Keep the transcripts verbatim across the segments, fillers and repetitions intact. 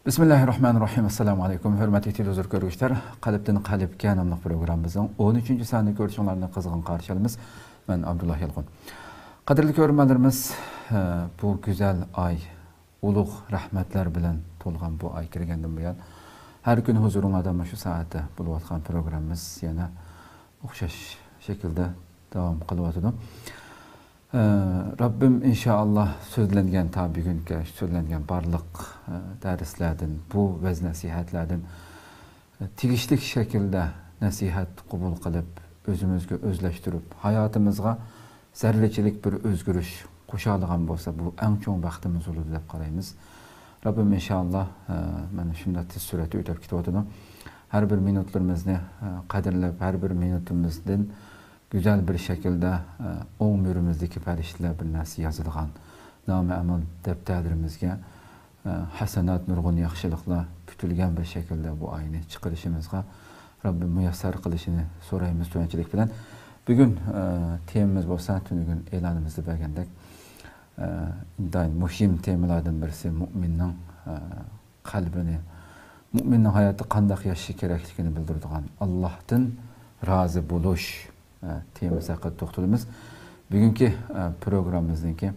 بىسمىللاھىررەھمانىررەھىم. ئەسسالامۇ ئەلەيكۇم. ھۆرمەتلىك تېلېۋىزور كۆرگۈچىلەر، قەلبتىن قەلبكە ناملىق پروگراممىمىزنىڭ ئون ئۈچىنچى سانىنى كۆرۈشۈڭلارنى قىزغىن قارشى ئالىمىز. مەن ئابدۇللا يالقۇن. قەدىرلىك كۆرۈرمەنلىرىمىز، بۇ گۈزەل ئاي، ئۇلۇغ رەھمەتلەر بىلەن تولغان بۇ ئاي كىرگەندىن بۇيان، ھەر كۈنى ھۇزۇرۇڭلاردا مۇشۇ سائەتتە بولۇۋاتقان پروگراممىمىز يەنە ئوخشاش شەكىلدە داۋام قىلىۋاتىدۇ. ئە، رەببىم ئىنشائاللا سۆزلەنگەن، تا بۈگۈنگە سۆزلەنگەن بارلىق، ئە، دەرسلەردىن، بۇ ۋەز نەسىھەتلەردىن، ئە، تېگىشلىك شەكىلدە نەسىھەت قوبۇل قىلىپ، ئۆزىمىزگە ئۆزلەشتۈرۈپ، ھاياتىمىزغا زەررىچىلىك بىر ئۆزگىرىش قوشالىغان بولسا، بۇ ئەڭ چوڭ بەختىمىز بولىدۇ دەپ قارايمىز. رەببىم ئىنشائاللا، ئە، مانا شۇنداق تېز سۈرئەتتە ئۆتۈپ كېتىۋاتىدۇ. ھەر بىر مىنۇتلىرىمىزنى، ئە، قەدىرلەپ، ھەر بىر مىنۇتىمىزدىن گۈزەل بىر شەكىلدە، ئە، ئوڭ مۈرىمىزدىكى پەرىشتىلەر بىر نەرسە يازىدىغان، نامە ئەمەل دەپتەرلىرىمىزگە، ئە، ھەسەنات، نۇرغۇن ياخشىلىقلار پۈتۈلگەن بىر شەكىلدە بۇ ئاينى چىقىرىشىمىزغا رەببىم مۇيەسسەر قىلىشىنى سورايمىز تۆۋەنچىلىك بىلەن. بۈگۈن، ئە، تېمىمىز بولسا تۈنۈگۈن ئېلانىمىزدا بەرگەندەك، ئە، ئىنتايىن مۇھىم تېمىلاردىن بىرسى مۇئمىننىڭ، ئە، قەلبىنى، مۇئمىننىڭ ھاياتتا قانداق ياشىشى كېرەكلىكىنى بىلدۈرىدىغان ئاللاھتىن رازى بولۇش، ئە، تېمىسى ھەققىدە توختىلىمىز. بۈگۈنكى، ئە، پروگراممىمىزنىڭكى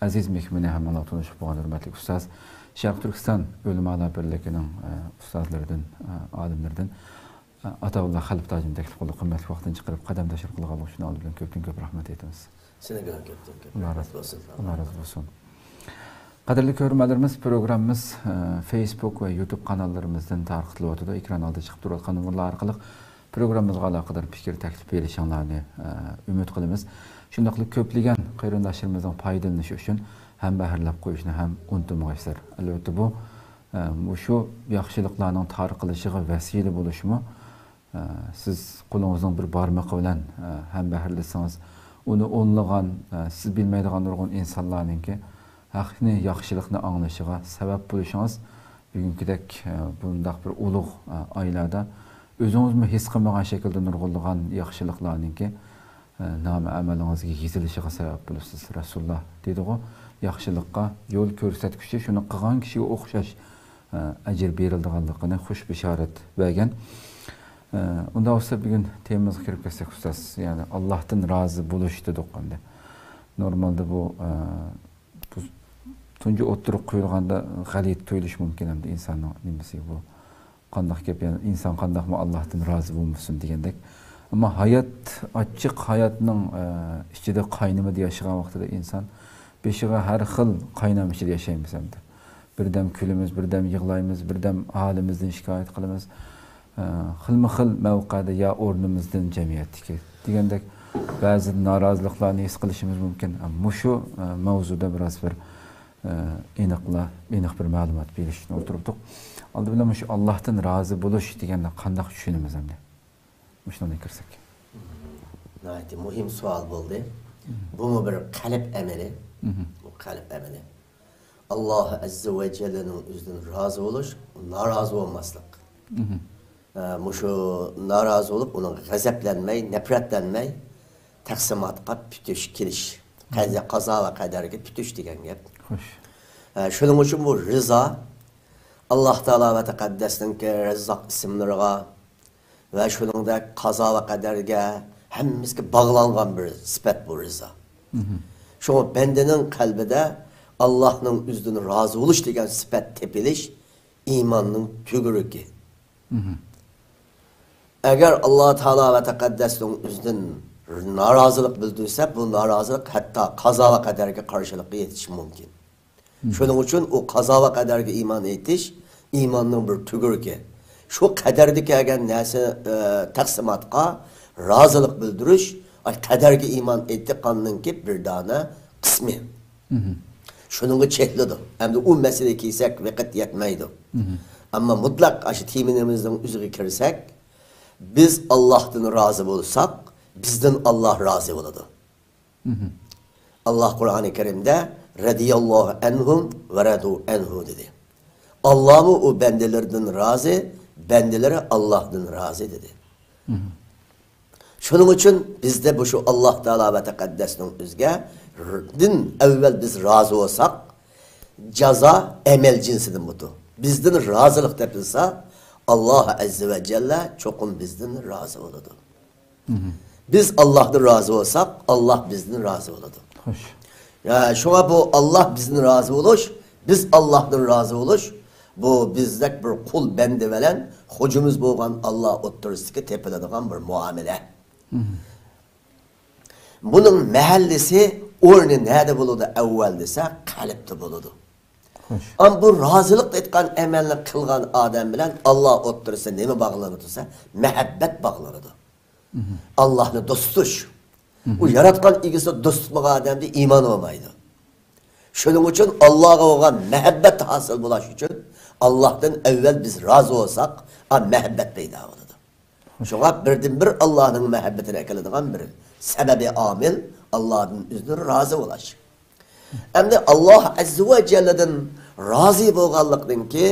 ئەزىز مېھمىنى ھەممىڭلار تونۇشۇپ بولغان ھۆرمەتلىك ئۇستاز، شەرقىي تۈركىستان ئۆلىمالار بىرلىكىنىڭ، ئە، ئۇستازلىرىدىن، ئە، ئالىملىرىدىن، ئە، ئاتاۋۇللا خەلپىتاجنى تەكلىپ قىلدۇق. قىممەتلىك ۋاقتىنى چىقىرىپ قەدەم تەشرىپ قىلغانلىقى ئۈچۈن ئالدى بىلەن كۆپتىن كۆپ رەھمەت ئېيتىمىز. سېنىڭگە كۆپتىن كۆپ رەھمەت بولسۇن. ئاللا رازى بولسۇن. قەدىرلىك كۆرۈرمەنلىرىمىز، پروگراممىمىز، ئە، فېيسبۇك ۋە يۇتۇب قاناللىرىمىزدىن تارقىتىلىۋاتىدۇ. ئېكران ئالدىدا چىقىپ تۇرۇۋاتقان نومۇرلار ئارقىلىق پروگراممىمىزغا ئالاقىدار پىكىر، تەكلىپ بېرىشىڭلارنى، ئە، ئۈمىد قىلىمىز. شۇنداقلا كۆپلىگەن قېرىنداشلىرىمىزنىڭ پايدىلىنىشى ئۈچۈن ھەمبەھىرلەپ قويۇشنى ھەم ئۇنتۇمىغايسىلەر. ئەلۋەتتە، بۇ، ئە، مۇشۇ ياخشىلىقلارنىڭ تارقىلىشىغا ۋەسىلە بولۇشمۇ، ئە، سىز قولىڭىزنىڭ بىر بارمىقى بىلەن، ئە، ھەمبەھىرلىسىڭىز، ئۇنى ئونلىغان، ئە، سىز بىلمەيدىغان نۇرغۇن ئىنسانلارنىڭكى ھەقنى، ياخشىلىقنى ئاڭلىشىغا سەۋەب بولۇشىڭىز بۈگۈنكىدەك، ئە، بۇنداق بىر ئۇلۇغ، ئە، ئايلاردا ئۆزىڭىزمۇ ھېس قىلمىغان شەكىلدە نۇرغۇنلىغان ياخشىلىقلارنىڭكى، ئە، نامە ئەمەلىڭىزگە يېزىلىشىغا سەۋەب بولىسىز. رەسۇلۇللا دېدىغۇ، ياخشىلىققا يول كۆرسەتكۈچى شۇنى قىلغان كىشىگە ئوخشاش، ئە، ئەجىر بېرىلىدىغانلىقىنى خۇش بېشارەت بەرگەن. ئە، ئۇنداق بولسا بۈگۈن تېمىمىزغا كىرىپ كەتسەك ئۇستاز، يەنى ئاللاھتىن رازى بولۇش دېدۇق ئەمدى. نورمالدا بۇ، ئە، بۇ تۇنجى ئوتتۇرىغا قويۇلغاندا غەلىتە تۇيۇلۇشى مۇمكىن ئەمدى ئىنساننىڭ نېمىسى بۇ. قانداق گەپ، يەنى ئىنسان قانداقمۇ ئاللاھتىن رازى بولمىسۇن دېگەندەك. ئەمما ھايات، ئاچچىق ھاياتنىڭ، ئە، ئىچىدە قاينىمىدا ياشىغان ۋاقتىدا ئىنسان بېشىغا ھەر خىل قاينام ئىچىدە ياشايمىز ئەمدى. بىردەم كۈلىمىز، بىردەم يىغلايمىز، بىردەم ھالىمىزدىن شىكايەت قىلىمىز. ئە، خىلمۇ خىل مەۋقەدە يا ئورنىمىزدىن جەمئىيەتتىكى دېگەندەك بەزى نارازىلىقلارنى ھېس قىلىشىمىز مۇمكىن. ئە، مۇشۇ، ئە، ماۋزۇدا بىراز بىر ئېنىقلا، ئېنىق بىر مەلۇمات بېرىشنى ئولتۇرۇپتۇق. ئالدى بىلەن مۇشۇ ئاللاھتىن رازى بولۇش دېگەننى قانداق چۈشىنىمىز ئەمدى؟ مۇشۇنى كىرسەك. ناھايىتى مۇھىم سوئال بولدى. بۇمۇ بىر قەلب ئەمىلى. بۇ قەلب ئەمىلى. ئاللاھ ئەززە ۋە جەللىنىڭ ئۆزىدىن رازى بولۇش، نارازى بولماسلىق. ئە، مۇشۇ نارازى بولۇپ، ئۇنىڭغا غەزەپلەنمەي، نەپرەتلەنمەي، تەقسىماتقا پۈتۈش كېلىش. قەزە-، قازا ۋە قەدەرگە پۈتۈش دېگەن گەپ. خوش. ئە، شۇنىڭ ئۈچۈن بۇ رىزا، ئاللاھ تائالا ۋە تەقەددەسنىڭكى رەززاق ئىسىملىرىغا ۋە شۇنىڭدەك قازا ۋە قەدەرگە ھەممىسىگە باغلانغان بىر سۈپەت بۇ رىزا. شۇڭا بەندىنىڭ قەلبىدە ئاللاھنىڭ ئۆزىدىن رازى بولۇش دېگەن سۈپەت تېپىلىش ئىماننىڭ تۈگۈرۈكى. ئەگەر ئاللا تائالا ۋە تەقەددەسنىڭ ئۆزىدىن نارازىلىق بىلدۈرسە، بۇ نارازىلىق ھەتتا قازا ۋە قەدەرگە قارشىلىققا يېتىشى مۇمكىن. شۇنىڭ ئۈچۈن ئۇ قازا ۋە قەدەرگە ئىمان ئېيتىش ئىماننىڭ بىر تۈگۈرۈكى. شۇ قەدەردە كەلگەن نەرسە، ئە، تەقسىماتقا رازىلىق بىلدۈرۈش، ئاي، قەدەرگە ئىمان ئېيتقاننىڭكى بىر دانە قىسمى. شۇنىڭغا چېتىلىدۇ. ئەمدى ئۇ مەسىلىگە كەلسەك، ۋاقىت يەتمەيدۇ. ئەمما مۇتلەق ئاشۇ تېمىمىزنىڭ ئۆزىگە كىرسەك، بىز ئاللاھتىن رازى بولساق، بىزدىن ئاللاھ رازى بولىدۇ. ئاللاھ قۇرئانى كەرىمدە رەدىيەللاھۇ ئەنھۇم ۋە رەدۇ ئەنھۇ دېدى. ئاللاھمۇ ئۇ بەندىلىرىدىن رازى، بەندىلىرى ئاللاھتىن رازى دېدى. شۇنىڭ ئۈچۈن بىزدە بۇ شۇ ئاللاھ تائالا ۋە تەقەددەسنىڭ ئۆزىگە دىن ئەۋۋەل بىز رازى بولساق، جازا ئەمەل جىنسىدىن بولىدۇ. بىزدىن رازىلىق تېپىلسا، ئاللا ئەززە ۋە جەللە چوقۇم بىزدىن رازى بولىدۇ. بىز ئاللاھدىن رازى بولساق، ئاللا بىزدىن رازى بولىدۇ. خوش. يا، شۇڭا بۇ ئاللا بىزدىن رازى بولۇش، بىز ئاللاھدىن رازى بولۇش، بۇ بىزدەك بىر قۇل بەندە بىلەن خوجىمىز بولغان ئاللا ئوتتۇرىسىدىكى تېپىلىدىغان بىر مۇئامىلە. بۇنىڭ مەھەللىسى، ئورنى نەدە بولىدۇ ئەۋۋەل دېسە، قەلبتە بولىدۇ. خوش. ئەمما بۇ رازىلىق ئېيتقان ئەمەلنى قىلغان ئادەم بىلەن ئاللا ئوتتۇرىسىدا نېمە باغلىنىدۇ دېسە، مەھەببەت باغلىنىدۇ. ئاللاھنى دوست تۇتۇش. ئۇ ياراتقان ئىگىسىنى دوست تۇتمىغان ئادەمدە ئىمان بولمايدۇ. شۇنىڭ ئۈچۈن ئاللاغا بولغان مەھەببەت ھاسىل بولاش ئۈچۈن ئاللاھتىن ئەۋۋەل بىز رازى بولساق، ئا، مەھەببەت پەيدا بولىدۇ. شۇڭا بىردىنبىر ئاللانىڭ مەھەببىتىنى ئەكېلىدىغان بىر سەۋەبىي ئامىل ئاللادىن ئۆزىنى رازى بولاش. ئەمدى ئاللا ئەززە ۋە جەللىدىن رازى بولغانلىقنىڭكى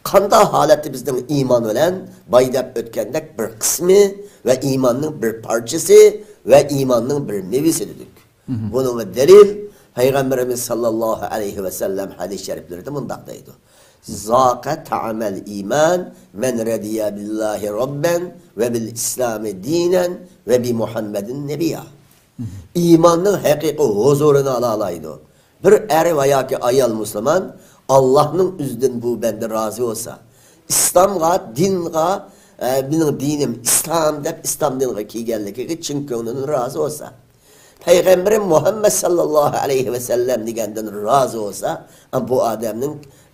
قانداق ھالەتتە بىزنىڭ ئىمان بىلەن بايا دەپ ئۆتكەندەك بىر قىسمى ۋە ئىماننىڭ بىر پارچىسى ۋە ئىماننىڭ بىر مېۋىسى دېدۇق. بۇنىڭغا دەلىل پەيغەمبىرىمىز ساللاللاھۇ ئەلەيھى ۋەسەللەم ھەدىس شەرىپلىرىدە مۇنداق دەيدۇ: ذاق طعم الإيمان من رضي بالله ربا وبالإسلام دينا وبمحمد نبيا. ئىماننىڭ ھەقىقىي ھۇزۇرىنى ئالالايدۇ. بىر ئەر ۋە ياكى ئايال مۇسۇلمان ئاللاھنىڭ ئۆزىدىن بۇ بەندە رازى بولسا، ئىسلامغا، دىنغا، ئە، مېنىڭ دىنىم ئىسلام دەپ ئىسلام دىنىغا كىرگەنلىكىگە چىن كۆڭلىدىن رازى بولسا، پەيغەمبىرىم مۇھەممەد ساللاللاھۇ ئەلەيھى ۋەسەللەم دېگەندىن رازى بولسا، بۇ ئادەمنىڭ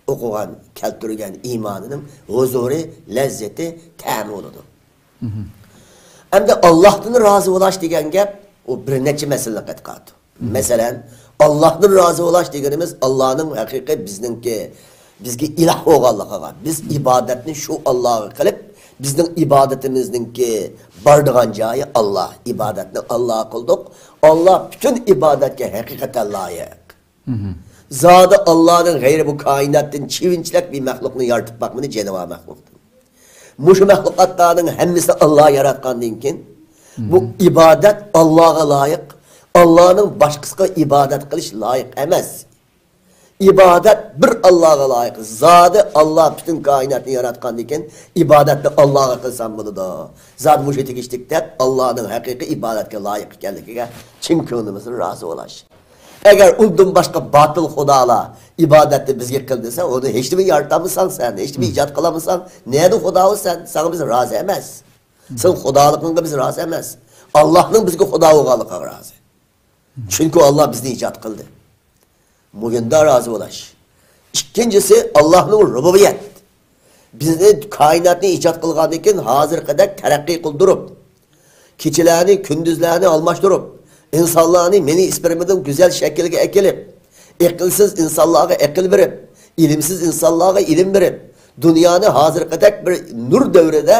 ئوقۇغان، كەلتۈرگەن ئىمانىنىڭ ھۇزۇرى، لەززىتى، تەمى بولىدۇ. ئەمدى ئاللاھتىن رازى بولاش دېگەن گەپ، ئۇ بىر نەچچە مەسىلىنى قاتقاتىدۇ. مەسىلەن، ئاللاھتىن رازى بولاش دېگىنىمىز ئاللانىڭ ھەقىقىي بىزنىڭكى، بىزگە ئىلاھ بولغانلىقىغا، بىز ئىبادەتنى شۇ ئاللاغا قىلىپ، بىزنىڭ ئىبادىتىمىزنىڭكى بارىدىغان جايى ئاللا. ئىبادەتنى ئاللاغا قىلدۇق. ئاللا پۈتۈن ئىبادەتكە ھەقىقەتەن لايىق. زادى ئاللانىڭ غەيرى بۇ كائىناتتىن چىۋىنچىلەك بىر مەخلۇقنى يارىتىپ باقمىدى، جانىۋار مەخلۇقتىن. مۇشۇ مەخلۇقاتلارنىڭ ھەممىسىنى ئاللا ياراتقاندىن كېيىن، بۇ ئىبادەت ئاللاغا لايىق، ئاللانىڭ باشقىسىغا ئىبادەت قىلىش لايىق ئەمەس. ئىبادەت بىر ئاللاغا لايىق. زادى ئاللا پۈتۈن كائىناتنى ياراتقاندىن كېيىن، ئىبادەتنى ئاللاغا قىلسام بولىدۇ. زادى مۇشۇ تېگىشلىك دەپ، ئاللانىڭ ھەقىقىي ئىبادەتكە لايىق ئىكەنلىكىگە چىن كۆڭلىمىزدىن رازى بولاش. ئەگەر ئۇندىن باشقا باتىل خۇدالار ئىبادەتنى بىزگە قىل دېسە، ئۇنى ھېچنېمە يارىتالمىساڭ سەن، ھېچنېمە ئىجاد قىلالمىساڭ، نەدە خۇدا ئۇ سەن؟ ساڭا بىز رازى ئەمەس. سەن خۇدالىقىڭغا بىز رازى ئەمەس. ئاللاھنىڭ بىزگە خۇدا بولغانلىقىغا رازى. چۈنكى ئاللا بىزنى ئىجاد قىلدى. مۇھىمدا رازى بولاش. ئىككىنچىسى، ئاللاھنىڭ رۇبۇبىيەت. بىزنى، كائىناتنى ئىجاد قىلغاندىن كېيىن، ھازىرقىدەك تەرەققىي قىلدۇرۇپ، كېچىلەرنى، كۈندۈزلەرنى ئالماشتۇرۇپ، ئىنسانلارنى مېنى ئىسپېرمىدىن گۈزەل شەكىلگە ئەكېلىپ، ئەقىلسىز ئىنسانلارغا ئەقىل بېرىپ، ئىلىمسىز ئىنسانلارغا ئىلىم بېرىپ، دۇنيانى ھازىرقىدەك بىر نۇر دەۋرىدە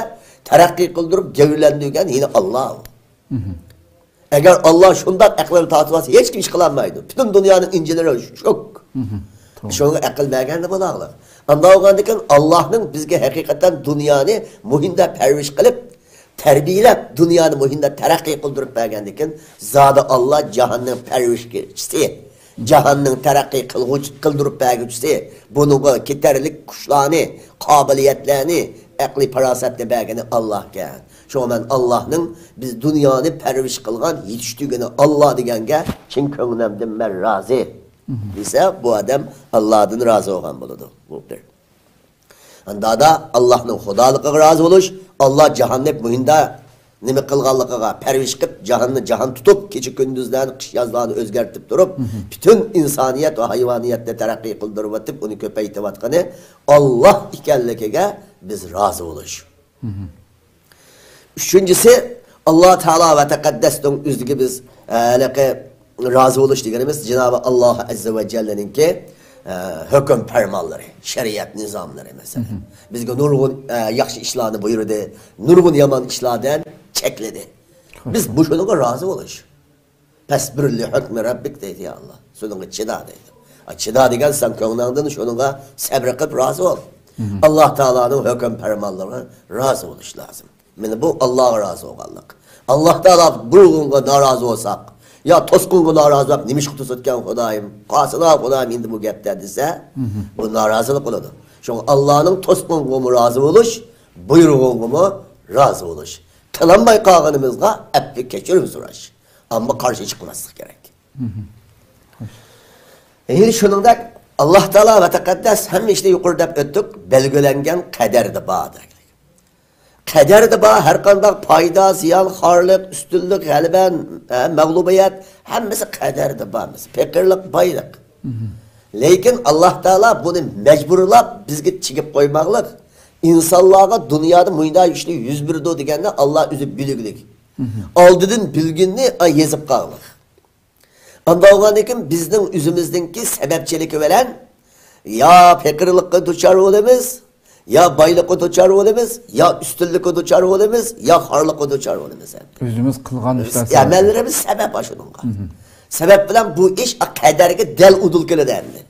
تەرەققىي قىلدۇرۇپ، گەۋدىلەندۈرگەن يەنە ئاللا. ئەگەر ئاللا شۇنداق ئەقلىنى تارتىۋالسا، ھېچكىم ئىش قىلالمايدۇ. پۈتۈن دۇنيانىڭ ئىنژېنېرى شوك. شۇنىڭغا ئەقىل بەرگەندە بولاغلىق. ئانداق بولغاندىكىن، ئاللانىڭ بىزگە ھەقىقەتەن دۇنيانى مۇھىمدا پەرۋىش قىلىپ، تەربىيەلەپ، دۇنيانى مۇھىمدا تەرەققىي قىلدۇرۇپ بەرگەندىكىن، زادى ئاللا جاھاننىڭ پەرۋىشچىسى، جاھاننىڭ تەرەققىي قىلغۇچ-، قىلدۇرۇپ بەرگۈچىسى، بۇنىڭغا كېتەرلىك كۈچلەرنى، قابىلىيەتلەرنى، ئەقلىي پاراسەتنى بەرگىنى ئاللاكەن. شۇڭا مەن ئاللانىڭ بىز دۇنيانى پەرۋىش قىلغان يېتىشتۈرگىنى ئاللا دېگەنگە چىن كۆڭلۈمدىن مەن رازى دېسە، بۇ ئادەم ئاللادىن رازى بولغان بولىدۇ. بۇ بىر. ئاندادا ئاللانىڭ خۇدالىقىغا رازى بولۇش، ئاللا جاھاننى مۇھىمدا نېمە قىلغانلىقىغا پەرۋىش قىلىپ، جاھاننى جاھان تۇتۇپ، كېچە كۈندۈزلەرنى، قىش يازلارنى ئۆزگەرتىپ تۇرۇپ، پۈتۈن ئىنسانىيەت ۋە ھايۋانىيەتنى تەرەققىي قىلدۇرۇۋېتىپ، ئۇنى كۆپەيتىۋاتقىنى ئاللا ئىكەنلىكىگە بىز رازى بولۇش. ئۈچىنچىسى، ئاللا تائالا ۋە تەقەددەسنىڭ ئۆزىگە بىز، ئە، ھېلىقى رازى بولۇش دېگىنىمىز جانابى ئاللا ئەززە ۋە جەللىنىڭكى، ئە، ھۆكۈم پەرمانلىرى، شەرىئەت نىزاملىرى مەسىلەن. بىزگە نۇرغۇن، ئە، ياخشى ئىشلارنى بۇيرۇدى، نۇرغۇن يامان ئىشلاردىن چەكلىدى. بىز مۇشۇنىڭغا رازى بولۇش. پەسبىر لىھۇكمى رەببىك دەيدۇ، يا ئاللا. شۇنىڭغا چىدا دەيدۇ. ئا، چىدا دېگەن سەن كۆڭلۈڭدىن شۇنىڭغا سەبرى قىلىپ رازى بول. ئاللا تائالانىڭ ھۆكۈم پەرمانلىرىغا رازى بولۇش لازىم. مانا بۇ ئاللاغا رازى بولغانلىق. ئاللا تائالا بۇرۇنغا نارازى بولساق، يا توسقۇنغا نارازى بولۇپ، نېمىشقا توسۇۋەتكەن خۇدايىم، قالسىنا خۇدايىم ئەمدى بۇ گەپتە دېسە، بۇ نارازىلىق بولىدۇ. شۇڭا ئاللانىڭ توسقۇنغىمۇ رازى بولۇش، بۇيرۇغۇڭغىمۇ رازى بولۇش. قىلالماي قالغىنىمىزغا ئەپۇ كەچۈرۈم سوراش. ئەمما قارشى چىقماسلىق كېرەك. ھېلى شۇنىڭدەك، ئاللا تائالا ۋە تەقەددەس ھەممە ئىشنى يۇقىرى دەپ ئۆتتۇق، بەلگىلەنگەن قەدەردە بار دەيلى. قەدەردە بار ھەر قانداق پايدا، زىيان، خارلىق، ئۈستۈنلۈك، غەلىبە، ھە، مەغلۇبىيەت، ھەممىسى قەدەردە بار. پېقىرلىق، بايلىق. لېكىن ئاللا تائالا بۇنى مەجبۇرلاپ بىزگە چىگىپ قويماقلىق. ئىنسانلارغا دۇنيادا مۇنداق ئىشلار يۈز بېرىدۇ دېگەننى ئاللا ئۆزى بىلگۈلۈك. ئالدىدىن بىلگىنىنى يېزىپ قالغلىق. ئاندا بولغاندىكىن بىزنىڭ ئۆزىمىزنىڭكى سەۋەبچىلىكى بىلەن يا پېقىرلىققا دۇچار بولىمىز، يا بايلىققا دۇچار بولىمىز، يا ئۈستۈنلۈككە دۇچار بولىمىز، يا خارلىققا دۇچار بولىمىز. ئۆزىمىز قىلغان ئىشلار سەۋەبى. ئەمەللىرىمىز سەۋەب شۇنىڭغا. سەۋەب بىلەن بۇ ئىش قەدەرگە دەل ئۇدۇل كېلىدۇ ئەمدى.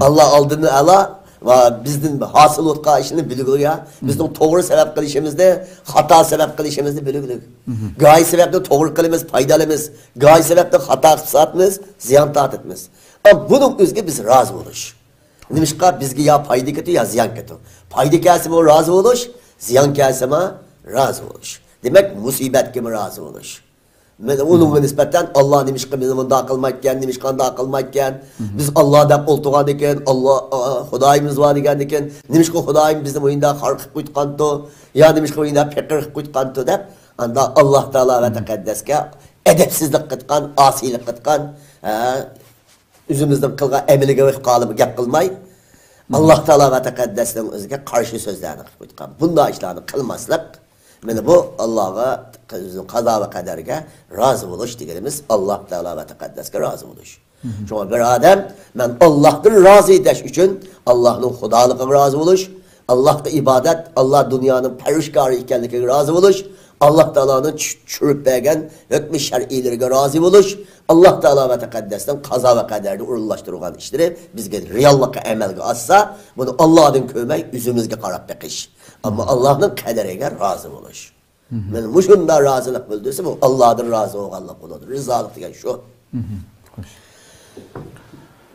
ئاللا ئالدىن ئەلا ۋە بىزدىن ھاسىل بولغان ئىشنى بىلگۈلۈك. بىزنىڭ توغرا سەۋەب قىلىشىمىزنى، خاتا سەۋەب قىلىشىمىزنى بىلگۈلۈك. گاھى سەۋەبنى توغرا قىلىمىز، پايدا ئالىمىز. گاھى سەۋەبنى خاتا قىلىپ ساتىمىز، زىيان تارتىمىز. ئەمما بۇنىڭ ئۆزىگە بىز رازى بولۇش. نېمىشقا بىزگە يا پايدا كېتىدۇ، يا زىيان كېتىدۇ. پايدا كەلسىمۇ رازى بولۇش، زىيان كەلسىمۇ رازى بولۇش. دېمەك، مۇسىبەتكىمۇ رازى بولۇش. مانا ئۇنىڭغا نىسبەتەن ئاللا نېمىشقا بىزنى مۇنداق قىلمايدىكەن، نېمىشقا ئانداق قىلمايدىكەن؟ بىز ئاللا دەپ ئولتۇرغاندىكىن، ئاللا، ئا، خۇدايىمىز بار دېگەندىكىن، نېمىشقا خۇدايىم بىزنى مۇنداق خار قىلىپ قويۇتقانتۇ؟ يا نېمىشقا مۇنداق پېقىر قىلىپ قويۇتقانتۇ دەپ، ئاندا ئاللا تائالا ۋە تەقەددەسكە ئەدەپسىزلىك قىلغان، ئاسىيلىق قىلغان، ھە، ئۆزىمىزنىڭ قىلغان ئەمىلىگە قالىمۇ گەپ قىلماي، ئاللا تائالا ۋە تەقەددەسنىڭ ئۆزىگە قارشى سۆزلەرنى قىلىپ قويۇتقان. بۇنداق ئىشلارنى قىلماسلىق. مانا بۇ ئاللاغا، قازا ۋە قەدەرگە رازى بولۇش دېگىنىمىز ئاللا تائالا ۋە تەقەددەسكە رازى بولۇش. شۇڭا بىر ئادەم مەن ئاللاھتىن رازى دەش ئۈچۈن ئاللاھنىڭ خۇدالىقىغا رازى بولۇش، ئاللاھقا ئىبادەت، ئاللا دۇنيانىڭ پەرۋىشكارى ئىكەنلىكىگە رازى بولۇش، ئاللا تائالانىڭ چۈش-، چۈشۈرۈپ بەرگەن ھۆكمى شەرئىيلىرىگە رازى بولۇش، ئاللا تائالا ۋە تەقەددەسنىڭ قازا ۋە قەدەردە ئورۇنلاشتۇرغان ئىشلىرى بىزگە رېئاللىققا ئەمەلگە ئاشسا، بۇنى ئاللادىن كۆرمەي ئۆزىمىزگە قاراپ بېقىش. ئەمما ئاللانىڭ قەدىرىگە رازى بولۇش. مانا مۇشۇنداق رازىلىق بىلدۈرسە، بۇ ئاللادىن رازى بولغانلىق بولىدۇ. رىزالىق دېگەن شۇ. خوش.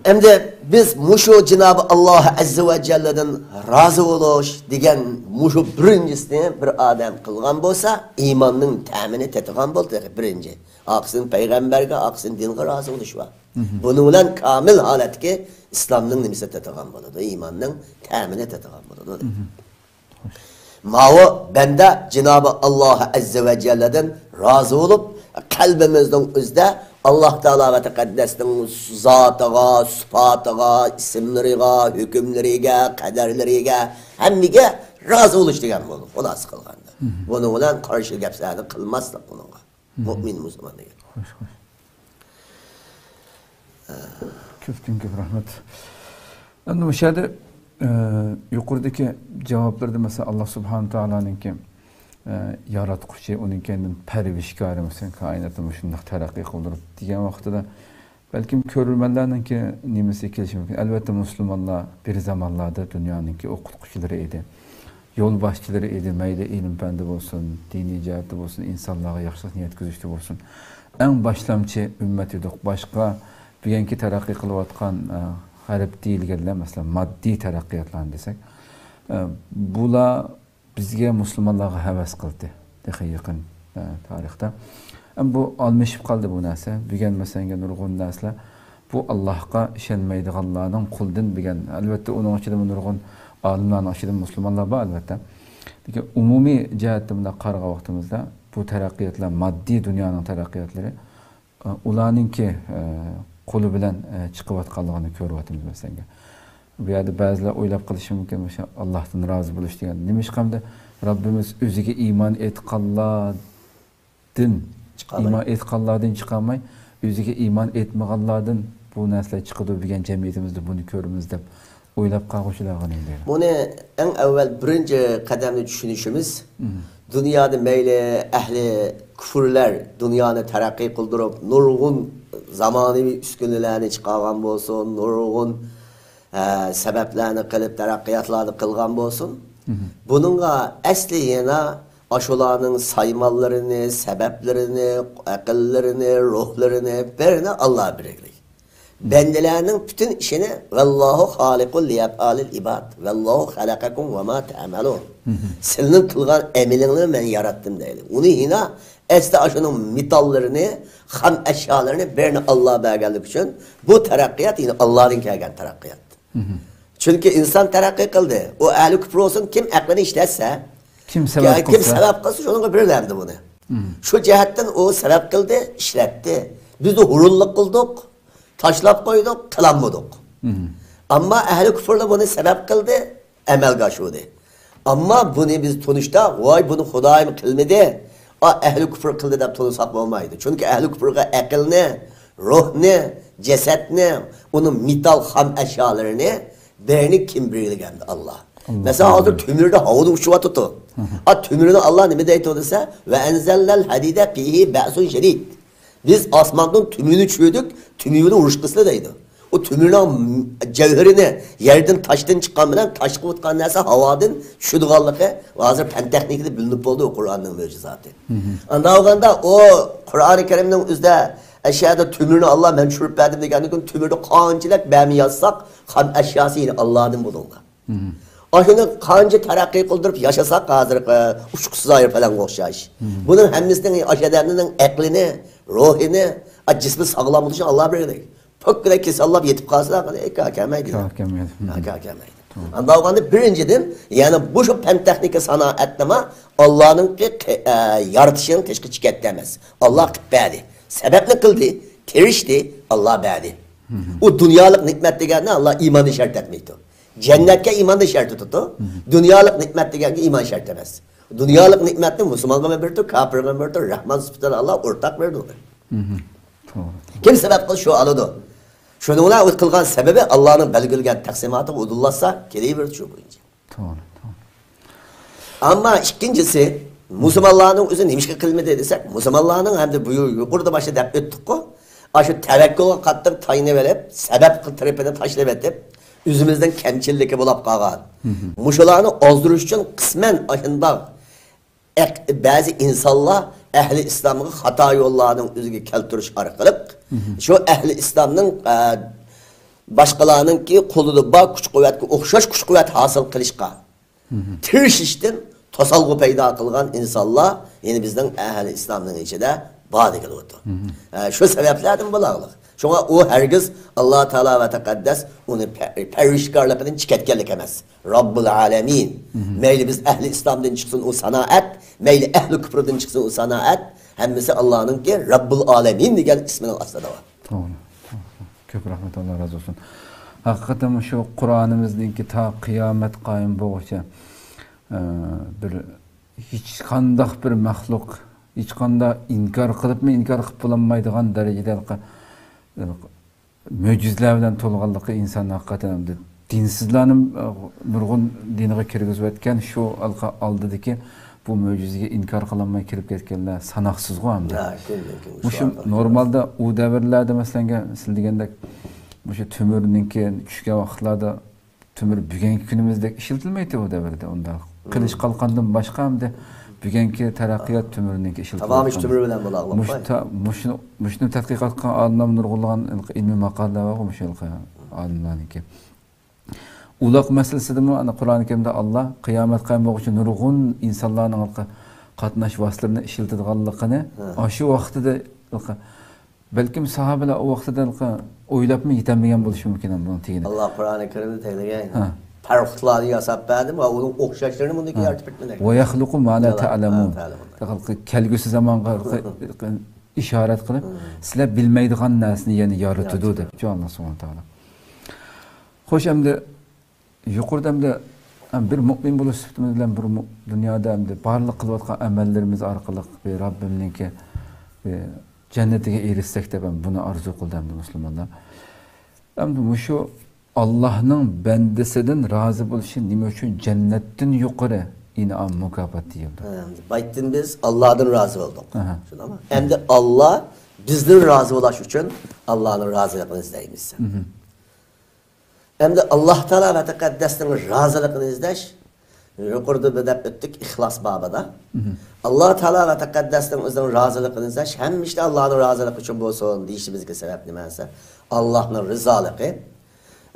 ئەمدى بىز مۇشۇ جىنابى ئاللا ئەززە ۋە جەللىدىن رازى بولۇش دېگەن مۇشۇ بىرىنچىسىنى بىر ئادەم قىلغان بولسا، ئىماننىڭ تەمىنى تېتىغان بولدى، بىرىنچى. ئارقىسىدىن پەيغەمبەرگە، ئارقىسىدىن دىنغا رازى بولۇش بار. بۇنىڭ بىلەن كامىل ھالەتتىكى ئىسلامنىڭ نېمىسى تېتىغان بولىدۇ، ئىماننىڭ تەمىنى تېتىغان بولىدۇ. ماۋۇ بەندە جىنابى ئاللا ئەززە ۋە جەللىدىن رازى بولۇپ، قەلبىمىزنىڭ ئۆزىدە ئاللا تائالا ۋە تەقەددەسنىڭ زاتىغا، سۈپاتىغا، ئىسىملىرىغا، ھۆكۈملىرىگە، قەدەرلىرىگە، ھەممىگە رازى بولۇش دېگەن بولىدۇ، خۇلاسە قىلغاندا. بۇنىڭ بىلەن قارشى گەپلەرنى قىلماسلىق بۇنىڭغا. مۆمىن مۇسۇلمان دېگەن. خوش، خوش. كۆپتىن كۆپ رەھمەت. ئەمدى مۇشۇ يەردە، ئە، يۇقىرىدىكى جاۋابلىرىدا، مەسىلەن، ئاللا سۇبھانە تائالانىڭكى، ئە، ياراتقۇچى، ئۇنىڭ كەينىدىن پەرۋىشكارى، مەسىلەن، كائىناتنى مۇشۇنداق تەرەققىي قىلدۇرۇپ دېگەن ۋاقتىدا، بەلكىم كۆرۈرمەنلەرنىڭكى نېمىسى كېلىشى مۇمكىن. ئەلۋەتتە، مۇسۇلمانلار بىر زامانلاردا دۇنيانىڭكى ئوقۇتقۇچىلىرى ئىدى. يولباشچىلىرى ئىدى، مەيلى ئىلىم-پەندە بولسۇن، دىنىي جەھەتتە بولسۇن، ئىنسانلارغا ياخشىلىق نىيەت كۆزىتىشتە بولسۇن. ئەڭ باشلامچى ئۈممەت ئىدۇق. باشقا بۈگۈنكى تەرەققىي قىلىۋاتقان، ئە، غەرب دېيىلگەنلەر، مەسىلەن، ماددىي تەرەققىياتلارنى دېسەك، ئە، بۇلار بىزگە مۇسۇلمانلارغا ھەۋەس قىلدى تېخى يېقىن، ئە، تارىختا. ئەمما بۇ ئالمىشىپ قالدى بۇ نەرسە. بۈگۈن مەسىلەن نۇرغۇن نەرسىلەر بۇ ئاللاھقا ئىشەنمەيدىغانلارنىڭ قولىدىن بۈگۈن، ئەلۋەتتە ئۇنىڭ ئىچىدىمۇ نۇرغۇن ئالىملارنىڭ ئىچىدە مۇسۇلمانلار بار ئەلۋەتتە. لېكىن ئومۇمىي جەھەتتىن بۇنداق قارىغان ۋاقتىمىزدا بۇ تەرەققىياتلار، ماددىي دۇنيانىڭ تەرەققىياتلىرى ئۇلارنىڭكى، ئە، قولى بىلەن، ئە، چىقىۋاتقانلىقىنى كۆرۈۋاتىمىز مەسىلەنگە. بۇ يەردە بەزىلەر ئويلاپ قېلىشى مۇمكىن، مۇشۇ ئاللاھتىن رازى بولۇش دېگەن. نېمىشقا ئەمدى رەببىمىز ئۆزىگە ئىمان ئېيتقانلاردىن، چىقارماي. ئىمان ئېيتقانلاردىن چىقارماي، ئۆزىگە ئىمان ئېيتمىغانلاردىن بۇ نەرسىلەر چىقىدۇ، بۈگۈن جەمئىيىتىمىزدە بۇنى كۆرىمىز دەپ ئويلاپ قالغۇچىلارغا نېمە دەيدۇ؟ بۇنى ئەڭ ئەۋۋەل بىرىنچى قەدەمدە چۈشىنىشىمىز، دۇنيادا مەيلى ئەھلى كۇفرلار دۇنيانى تەرەققىي قىلدۇرۇپ، نۇرغۇن زامانىۋى ئۈسكۈنىلەرنى چىقارغان بولسۇن، نۇرغۇن، ئە، سەۋەبلەرنى قىلىپ، تەرەققىياتلارنى قىلغان بولسۇن. بۇنىڭغا ئەسلى يەنە ئاشۇلارنىڭ سايمانلىرىنى، سەۋەبلىرىنى، ئەقىللىرىنى، روھلىرىنى بىرىنى ئاللا بېرەيلى. بەندىلەرنىڭ پۈتۈن ئىشىنى ۋەللاھۇ خالىقۇل لىئەپئالىل ئىباد، ۋەللاھۇ خەلەقەكۇم ۋە ما تەئمەلۇن. سىلىنىڭ قىلغان ئەمىلىڭلارنى مەن ياراتتىم دەيلى. ئۇنى ھىنا ئەسلى ئاشۇنىڭ مېتاللىرىنى، خام ئەشيالىرىنى بىرىنى ئاللا بەرگەنلىكى ئۈچۈن بۇ تەرەققىيات يەنە ئاللادىن كەلگەن تەرەققىيات. چۈنكى ئىنسان تەرەققىي قىلدى. ئۇ ئەھلى كۈپر بولسۇن، كىم ئەقلىنى ئىشلەتسە، كىم سەۋەب كىم قىلسا، سەۋەب قىلسا، شۇنىڭغا بېرىلەمدى بۇنى. شۇ جەھەتتىن ئۇ سەۋەب قىلدى، ئىشلەتتى. بىزدە ھۇرۇنلۇق قىلدۇق، تاشلاپ قويدۇق، قىلالمىدۇق. ئەمما ئەھلى كۈپرلار بۇنى سەۋەب قىلدى، ئەمەلگە ئاشۇردى. ئەمما بۇنى بىز تونۇشتا، ۋاي، بۇنى خۇدايىم قىلمىدى، ئا، ئەھلى كۈپر قىلدى دەپ تونۇساق بولمايدۇ. چۈنكى ئەھلى كۈپرگە ئەقىلنى، روھنى، جەسەتنى، ئۇنىڭ مېتال خام ئەشيالىرىنى بىرىنى كىم بېرىلگەندى؟ ئاللا. مەسىلەن، ھازىر تۆمۈردە ھاۋىدا ئۇچۇۋاتىدۇ. ئا، تۆمۈرنى ئاللا نېمە دەيدۇ دېسە، ۋە ئەنزەلنەل ھەدىدە فىھى بەئسۇن شەدىد. بىز ئاسماندىن تۆمۈرنى چۈشۈردۇك، تۆمۈر بىلەن ئۇرۇش قىلسىلە دەيدۇ. ئۇ تۆمۈرنىڭ جەۋھىرىنى يەردىن، تاشتىن چىققان بىلەن تاشقا ئۇتقان نەرسە ھاۋادىن چۈشىدىغانلىقى ھازىر پەن تېخنىكىدا بىلىنىپ بولدى، ئۇ قۇرئاننىڭ مۆجىزاتى. ئاندا بولغاندا ئۇ قۇرئانى كەرىمنىڭ ئۆزىدە ئەشيادا تۆمۈرنى ئاللا مەن چۈشۈرۈپ بەردىم دېگەندىن كېيىن تۆمۈردە قانچىلىك بەرمە يازساق، خام ئەشياسى يەنە ئاللادىن بولۇڭلار. ئاشۇنى قانچە تەرەققىي قىلدۇرۇپ ياشىساق، ھازىرقى ئۇچقۇچىسىز ئايروپىلانغا ئوخشاش. بۇنىڭ ھەممىسىنىڭ ئاشۇ ئادەمنىڭ ئەقلىنى، روھىنى، ئا، جىسمى ساغلام بولۇشىنى ئاللا بېرىدۇ. پوككىدە كېسەللاپ يېتىپ قالسا، قېنى، ئەي، كار كەلمەيدۇ. كار كەلمەيدۇ. ھە، كار كەلمەيدۇ. ئاندا بولغاندا بىرىنچىدىن، يەنى بۇ شۇ پەن تېخنىكا سانائەتنىمۇ ئاللانىڭكى قى-، ئە، يارىتىشىنىڭ تېشىغا چىقىپ كەتتى ئەمەس. ئاللا قىلىپ بەردى. سەۋەبنى قىلدى، تىرىشتى، ئاللا بەردى. ئۇ دۇنيالىق نېمەت دېگەننى ئاللا ئىماننى شەرت ئەتمەيدۇ. جەننەتكە ئىماننى شەرت تۇتىدۇ. دۇنيالىق نېمەت دېگەنگە ئىمان شەرت ئەمەس. دۇنيالىق نېمەتنى مۇسۇلمانغا بېرىدۇ، كاپىرغا بېرىدۇ، راھمان سۈپىتىدە ئاللا ئورتاق بېرىدۇ. توغرا. كىم سەۋەب قىلسا شۇ ئالىدۇ. شۇنىڭ بىلەن ئۇ قىلغان سەۋەبى ئاللانىڭ بەلگىلىگەن تەقسىماتىغا ئۇدۇللاشسا كېلىۋېرىدۇ شۇ بويىچە. توغرا، توغرا. ئەمما ئىككىنچىسى، مۇسۇلمانلارنىڭ ئۆزى نېمىشقا قىلمىدى دېسەك، مۇسۇلمانلارنىڭ ھەمدە بۇ يۇقىرىدا باشتا دەپ ئۆتتۇققۇ، ئاشۇ تەۋەككۈلگە قاتتىق تايىنىۋېلىپ، سەۋەب تەرىپىنى تاشلىۋېتىپ، ئۆزىمىزنىڭ كەمچىللىكى بولاپ قالغان. مۇشۇلارنى ئازدۇرۇش ئۈچۈن قىسمەن ئاشۇنداق ئەق-، بەزى ئىنسانلار ئەھلى ئىسلامغا خاتا يوللارنىڭ ئۆزىگە كەلتۈرۈش ئارقىلىق، شۇ ئەھلى ئىسلامنىڭ، ئە، باشقىلارنىڭكى قولىدا بار كۈچ-قۇۋۋەتكە ئوخشاش كۈچ-قۇۋۋەت ھاسىل قىلىشقا تىرىشىشتىن توسالغۇ پەيدا قىلغان ئىنسانلار يەنە بىزنىڭ ئەھلى ئىسلامنىڭ ئىچىدە بار دېگىلى ئوتۇر. ئە، شۇ سەۋەبلەردىن بولغلىق. شۇڭا ئۇ ھەرگىز ئاللا تائالا ۋە تەقەددەس ئۇنى پە-، پەرۋىشكارلىقىدىن چىقىپ كەتكەنلىك ئەمەس. رەببۇل ئالەمىن. مەيلى بىز ئەھلى ئىسلامدىن چىقسۇن ئۇ سانائەت، مەيلى ئەھلى كۇپرىدىن چىقسۇن ئۇ سانائەت، ھەممىسى ئاللانىڭكى رەببۇل ئالەمىن دېگەن ئىسمىنىڭ ئاستىدا بار. توغرا، توغرا. كۆپ رەھمەت، ئاللا رازى بولسۇن. ھەقىقەتەن شۇ قۇرئانىمىزنىڭكى تا قىيامەت قايىم بولغۇچە، ئە، بىر ھېچقانداق بىر مەخلۇق، ھېچقانداق ئىنكار قىلىپمۇ ئىنكار قىلىپ بولالمايدىغان دەرىجىدە ھېلىقى، ھېلىقى مۆجىزىلەر بىلەن تولغانلىقى ئىنسان ھەقىقەتەن ئەمدى دىنسىزلارنى، ئە، نۇرغۇن دىنغا كىرگۈزۈۋەتكەن شۇ ھېلىقى ئالدىدىكى بۇ مۆجىزىگە ئىنكار قىلالماي كىرىپ كەتكەنلەر ساناقسىزغۇ ئەمدى. ھە، كۈندىن كۈن مۇشۇ شۇ ھەقتە نورمالدا ئۇ دەۋرلەردە، مەسىلەن، سىز دېگەندەك، مۇشۇ تۆمۈرنىڭكى چۈشكەن ۋاقىتلاردا تۆمۈر بۈگۈنكى كۈنىمىزدەك ئىشلىتىلمەيتتى ئۇ دەۋردە ئۇنداق. قىلىچ قالقاندىن باشقا ئەمدى بۈگۈنكى تەرەققىيات تۆمۈرىنىڭكى ئىشلىتىلىۋاتقان. تامامى شۇ تۆمۈر بىلەن بولاغلىق. مۇشۇ تا-، مۇشۇنى، مۇشۇنى تەتقىق قىلغان ئالىملار نۇرغۇنلىغان ئىلمىي ماقالىلەر بارغۇ مۇشۇ ئالىملارنىڭكى. ئۇلاق مەسىلىسىدىمۇ ئانا قۇرئانى كەرىمدە ئاللا قىيامەت قايىم بولغۇچە نۇرغۇن ئىنسانلارنىڭ قاتناش ۋاسىتىلىرىنى ئىشلىتىدىغانلىقىنى ھە. ئاشۇ ۋاقتىدا بەلكىم ساھابىلەر ئۇ ۋاقتىدا ئويلاپمۇ يېتەلمىگەن بولۇشى مۇمكىن بۇنىڭ تېگىنى. ئاللا قۇرئانى كەرىمدە تەگلىگەن ھە. پەرقۇتلارنى ياساپ بەردىم ۋە ئۇنىڭ ئوخشاشلىرىنى بۇنىڭدىكى ھە. يارىتىپ بەرمىدى. ۋە يەخلۇقۇ ما لا ھە، تەئلەمۇن. ھە، تەئلەمۇن. كەلگۈسى زامانغا ئىشارەت قىلىپ، سىلەر بىلمەيدىغان نەرسىنى يەنە يارىتىدۇ يارىتىدۇ. دەپچۇ ئاللا سۇبھانەھۇ تائالا. خوش، ئەمدى يۇقىرىدا ئەمدى، ھەم بىر مۇئمىن بولۇش سۈپىتىمىز بىلەن بىر مۇ-، دۇنيادا ئەمدى بارلىق قىلىۋاتقان ئەمەللىرىمىز ئارقىلىق بىر رەببىمنىڭكى، بىر جەننىتىگە ئېرىشسەك دەپ ھەم بۇنى ئارزۇ قىلدى ئەمدى مۇسۇلمانلار. ئەمدى مۇشۇ ئاللاھنىڭ بەندىسىدىن رازى بولۇشى نېمە ئۈچۈن جەننەتتىن يۇقىرى ئىنئام، مۇكاپات دېيىلدى؟ ھە، بايتتىن بىز ئاللادىن رازى بولدۇق. ئەھە. شۇنداقمۇ؟ ئەمدى ئاللا بىزدىن رازى بولۇش ئۈچۈن ئاللانىڭ رازىلىقىنى ئىزدەيمىز. مھم. ئەمدى ئاللا تائالا ۋە تەقەددەسنىڭ رازىلىقىنى ئىزدەش يۇقىرىدا بىر دەپ ئۆتتۇق ئىخلاس بابىدا. ئاللا تائالا ۋە تەقەددەسنىڭ ئۆزىنىڭ رازىلىقىنى ئىزدەش ھەممە ئىشتا ئاللانىڭ رازىلىقى ئۈچۈن بولسۇن دېيىشىمىزگە سەۋەب نېمە دېسە، ئاللانىڭ رىزالىقى،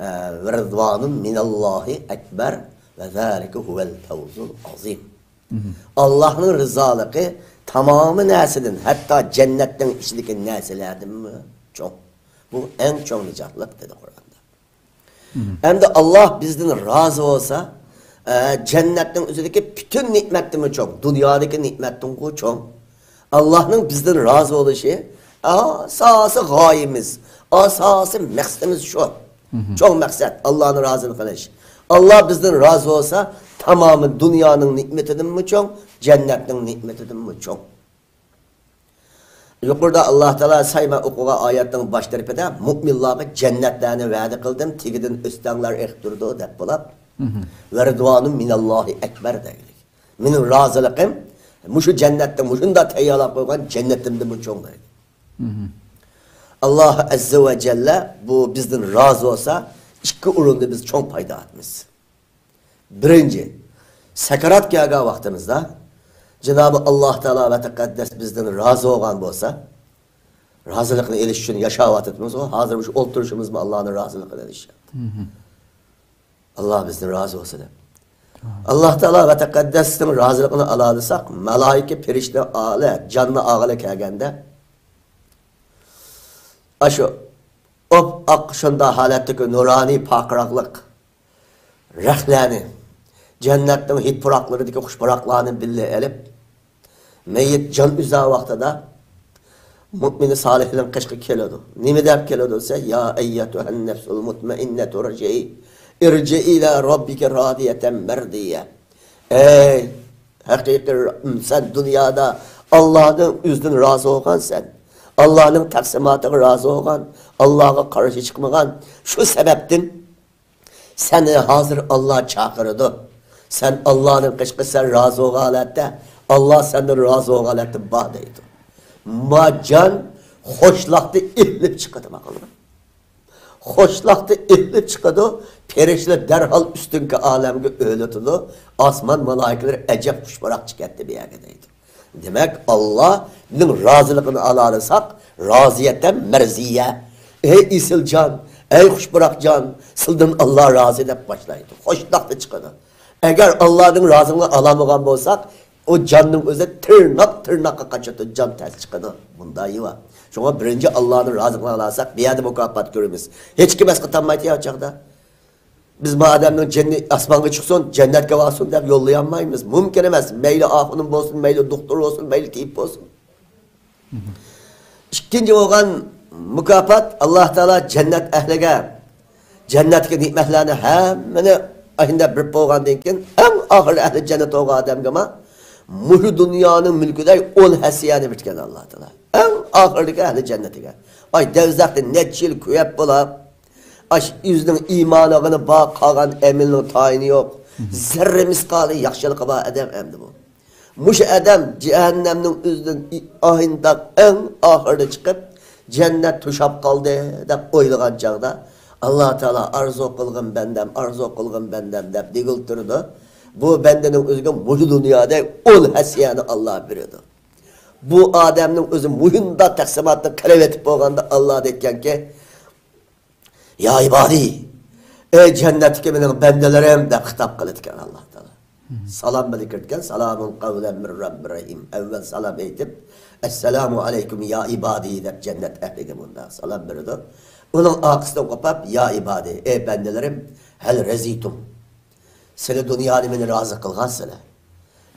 ئە، ۋە رىزۋانۇن مىناللاھى ئەكبەر ۋە زالىكە ھۇۋەل فەۋزۇل ئازىم. ئاللانىڭ رىزالىقى تامامى نەرسىدىن، ھەتتا جەننەتنىڭ ئىچىدىكى نەرسىلەردىنمۇ چوڭ. بۇ ئەڭ چوڭ نىجاتلىق، دېدى قۇرئاندا. ئەمدى ئاللا بىزدىن رازى بولسا، ئە، جەننەتنىڭ ئۆزىدىكى پۈتۈن نېمەتتىنمۇ چوڭ، دۇنيادىكى نېمەتتىنغۇ چوڭ. ئاللانىڭ بىزدىن رازى بولۇشى ئاساسىي غايىمىز، ئاساسىي مەقسىتىمىز شۇ. چوڭ مەقسەت، ئاللانى رازى قىلىش. ئاللا بىزدىن رازى بولسا، تامامى دۇنيانىڭ نېمىتىدىنمۇ چوڭ، جەننەتنىڭ نېمىتىدىنمۇ چوڭ. يۇقىرىدا ئاللا تائالا سايما ئوقۇغان ئايەتنىڭ باش تەرىپىدە مۇئمىنلارغا جەننەتلەرنى ۋەدە قىلدىم، تېگىدىن ئۆستەڭلەر ئېقىپ تۇرىدۇ، دەپ بولاپ، ۋە رىدۋانۇم مىناللاھى ئەكبەر دەيدۇ. مېنىڭ رازىلىقىم مۇشۇ جەننەتتە، مۇشۇنداق تەييارلاپ قويغان جەننىتىمدىنمۇ چوڭ دەيدۇ. ئاللا ئەززە ۋە جەللە بۇ بىزدىن رازى بولسا، ئىككى ئورۇندا بىز چوڭ پايدا ئالىمىز. بىرىنچى، سەكرات كەلگەن ۋاقتىمىزدا جانابى ئاللا تائالا ۋە تەقەددەس بىزدىن رازى بولغان بولسا، رازىلىقنى ئېلىش ئۈچۈن ياشاۋاتىمىزغۇ، ھازىر مۇشۇ ئولتۇرۇشىمىزمۇ ئاللانىڭ رازىلىقىنى ئېلىش. ئاللا بىزدىن رازى بولسا دەپ. ئاللا تائالا ۋە تەقەددەسنىڭ رازىلىقىنى ئالالىساق، مالائىكە، پەرىشتە ئالە، جاننى ئاغىلى كەلگەندە، ئاشۇ ئوپئاق شۇنداق ھالەتتىكى نۇرانىي پارقىراقلىق رەختلەرنى، جەننەتنىڭ ھىد پۇراقلىرىدىكى خۇش پۇراقلارنى بىللە ئېلىپ، مەييىت جان ئۈزەر ۋاقتىدا مۇئمىنى سالىھنىڭ قېشىغا كېلىدۇ. نېمە دەپ كېلىدۇ دېسە، يا ئەييەتۇھەن نەفسۇل مۇتمەئىننەتۇ ئىرجىئى، ئىرجىئى ئىلە رەببىكى رازىيەتەن مەردىيە. ئەي ھەقىقىي، سەن دۇنيادا ئاللانىڭ ئۆزىدىن رازى بولغانسەن، ئاللانىڭ تەقسىماتىغا رازى بولغان، ئاللاغا قارشى چىقمىغان، شۇ سەۋەبتىن سېنى ھازىر ئاللا چاقىرىدۇ. سەن ئاللانىڭ قېشىغا، سەن رازى بولغان ھالەتتە، ئاللا سەندىن رازى بولغان ھالەتتە بار دەيدۇ. ما جان خوشلۇقتا ئېلىپ چىقىدۇ، باقىڭلار. خوشلۇقتا ئېلىپ چىقىدۇ، پەرىشتىلەر دەرھال ئۈستۈنكى ئالەمگە ئۆرلىتىدۇ، ئاسمان مالايىكىلىرى ئەجەب خۇش پۇراق چىقاتتى بۇ يەرگە دەيدۇ. دېمەك، ئاللانىڭ رازىلىقىنى ئالالىساق، رازىيەتەن مەرزىيە. ئەي ئېسىل جان، ئەي خۇش پۇراق جان، سىلدىن ئاللا رازى دەپ باشلايدۇ. خوشلۇقتا چىقىدۇ. ئەگەر ئاللانىڭ رازىلىقىنى ئالالمىغان بولساق، ئۇ جاننىڭ ئۆزى تىرناق تىرناققا قاچىدۇ، جان تەس چىقىدۇ. بۇنداق يىۋا. شۇڭا بىرىنچى ئاللانىڭ رازىلىقىنى ئالالىساق، بۇ يەردە مۇكاپات كۆرىمىز. ھېچكىم ئەسقاتالمايدۇ يا چاغدا. بىز ما ئادەمنىڭ جېنى ئاسمانغا چىقسۇن، جەننەتكە بارسۇن دەپ يوللىيالمايمىز. مۇمكىن ئەمەس. مەيلى ئاخۇنۇم بولسۇن، مەيلى دوختۇر بولسۇن، مەيلى تېبىب بولسۇن. ئىككىنچى بولغان مۇكاپات، ئاللا تائالا جەننەت ئەھلىگە جەننەتتىكى نېمەتلەرنى ھەممىنى ئاشۇنداق بېرىپ بولغاندىن كېيىن، ئەڭ ئاخىرىدا ئەھلى جەننەت بولغان ئادەمگىمۇ مۇشۇ دۇنيانىڭ مۈلكىدەك ئون ھەسسە يەرنى بېرىدىكەن ئاللا تائالا. ئەڭ ئاخىرىدىكى ئەھلى جەننىتىگە. ئاي، دوزاختا نەچچە يىل كۆيۈپ بولاپ، ئاش ئۆزىنىڭ ئىمانىغىنى بار، قالغان ئەمىلىنىڭ تايىنى يوق. زەررە مىسقالى ياخشىلىقى بار ئادەم ئەمدى بۇ. مۇشۇ ئادەم جەھەننەمنىڭ ئۆزىدىن ئاھىنداق ئەڭ ئاخىرىدا چىقىپ، جەننەت توشاپ قالدى دەپ ئويلىغان چاغدا، ئاللا تائالا ئارزۇ قىلغىن بەندەم، ئارزۇ قىلغىن بەندەم دەپ دېگىلى تۇرىدۇ. بۇ بەندىنىڭ ئۆزىگە مۇشۇ دۇنيادا ئون ھەسسە يەرنى ئاللا بېرىدۇ. بۇ ئادەمنىڭ ئۆزى مۇشۇنداق تەقسىماتنى قىلىۋېتىپ بولغاندا ئاللا دەيدىكەنكى، يا ئىبادى، ئەي جەننەتتىكى مېنىڭ بەندىلىرىم دەپ خىتاب قىلىدىكەن ئاللا تائالا. سالام بىلەن كىرىدىكەن، سالامۇن قەۋلەن مىن رەببىر رەھىم. ئەۋۋەل سالام ئېيتىپ، ئەسسالامۇ ئەلەيكۇم يا ئىبادى دەپ جەننەت ئەھلىگە مۇنداق سالام بېرىدۇ. ئۇنىڭ ئارقىسىدىن قوپاپ، يا ئىبادى، ئەي بەندىلىرىم، ھەل رەزىتۇم. سىلى دۇنيانى مېنى رازى قىلغانسىلە.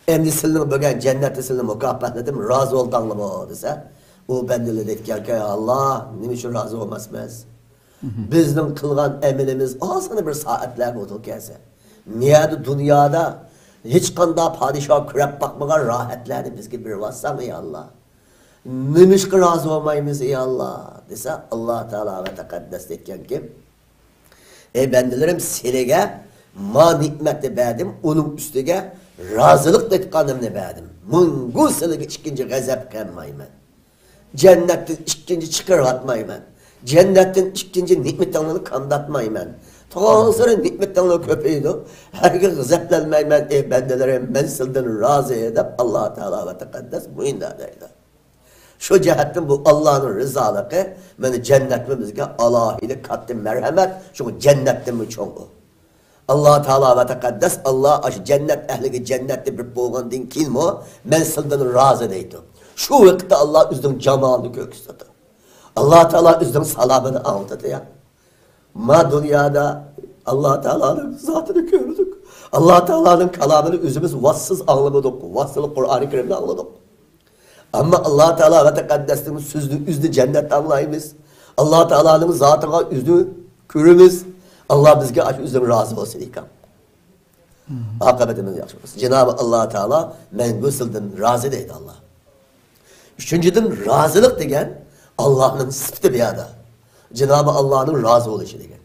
ئەمدى سىلىنىڭ بەرگەن جەننەتنى سىلىنى مۇكاپاتلىدىم، رازى بولداڭلىمۇ دېسە، ئۇ بەندىلەر دەيدىكەنكى، يا ئاللا، نېمە ئۈچۈن رازى بولماسمىز؟ بىزنىڭ قىلغان ئەمىلىمىز ئازغىنە بىر سائەتلەر بولدى كەلسە. مىيەدە دۇنيادا ھېچقانداق پادىشاھ كۆرۈپ باقمىغان راھەتلەرنى بىزگە بېرىۋاتساڭ، يا ئاللا. نېمىشقا رازى بولمايمىز، يا ئاللا؟ دېسە، ئاللا تائالا ۋە تەقەددەس دەيدىكەنكى، ئەي بەندىلىرىم، سىلىگە ما نېمەتنى بەردىم، ئۇنىڭ ئۈستىگە رازىلىق دەيدىغىنىمنى بەردىم. مۇڭغۇ سىلىگە ئىككىنچى غەزەپ قىلمايمەن. جەننەتتىن ئىككىنچى چىقىرىۋاتمايمەن. جەننەتتىن ئىككىنچى نېمىتىڭلارنى كامداتمايمەن. تۇغانسېرى نېمىتىڭلار كۆپىيىدۇ. ھەرگىز غەزەپلەنمەيمەن، ئەي بەندىلىرىم، مەن سىلدىن رازى، دەپ ئاللا تائالا ۋە تەقەددەس مۇنداق دەيدۇ. شۇ جەھەتتىن بۇ ئاللانىڭ رىزالىقى، مانا جەننەتمۇ بىزگە ئالاھىدە كاتتا مەرھەمەت، شۇڭا جەننەتتىنمۇ چوڭ ئۇ. ئاللا تائالا ۋە تەقەددەس ئاللا ئاشۇ جەننەت ئەھلىگە جەننەتنى بېرىپ بولغاندىن كېيىنمۇ، مەن سىلدىن رازى دەيدۇ. شۇ ۋاقىتتا ئاللا ئۆزىنىڭ جامالىنى كۆرسىتىدۇ. ئاللا تائالا ئۆزىنىڭ سالامىنى ئاڭلىتىدۇ يا. ما دۇنيادا ئاللا تائالانىڭ زاتىنى كۆردۇق. ئاللا تائالانىڭ كالامىنى ئۆزىمىز ۋاسىتىسىز ئاڭلىمىدۇق. ۋاسىتىلىق قۇرئانى كەرىمنى ئاڭلىدۇق. ئەمما ئاللا تائالا ۋە تەقەددەسنىڭ سۆزىنى ئۆزىنى جەننەتتە ئاڭلايمىز. ئاللا تائالانىڭ زاتىغا ئۆزىنى كۆرىمىز. ئاللا بىزگە ئاشۇ ئۆزىنىڭ رازى بولسۇن ئىكەن. ئاقىۋىتىمىز ياخشى بولسۇن. جانابى ئاللا تائالا مەڭگۈ سىلدىن رازى دەيدۇ ئاللا. ئۈچىنچىدىن، رازىلىق دېگەن ئاللانىڭ سۈپىتى بۇ يەردە. جانابى ئاللانىڭ رازى بولۇشى دېگەن.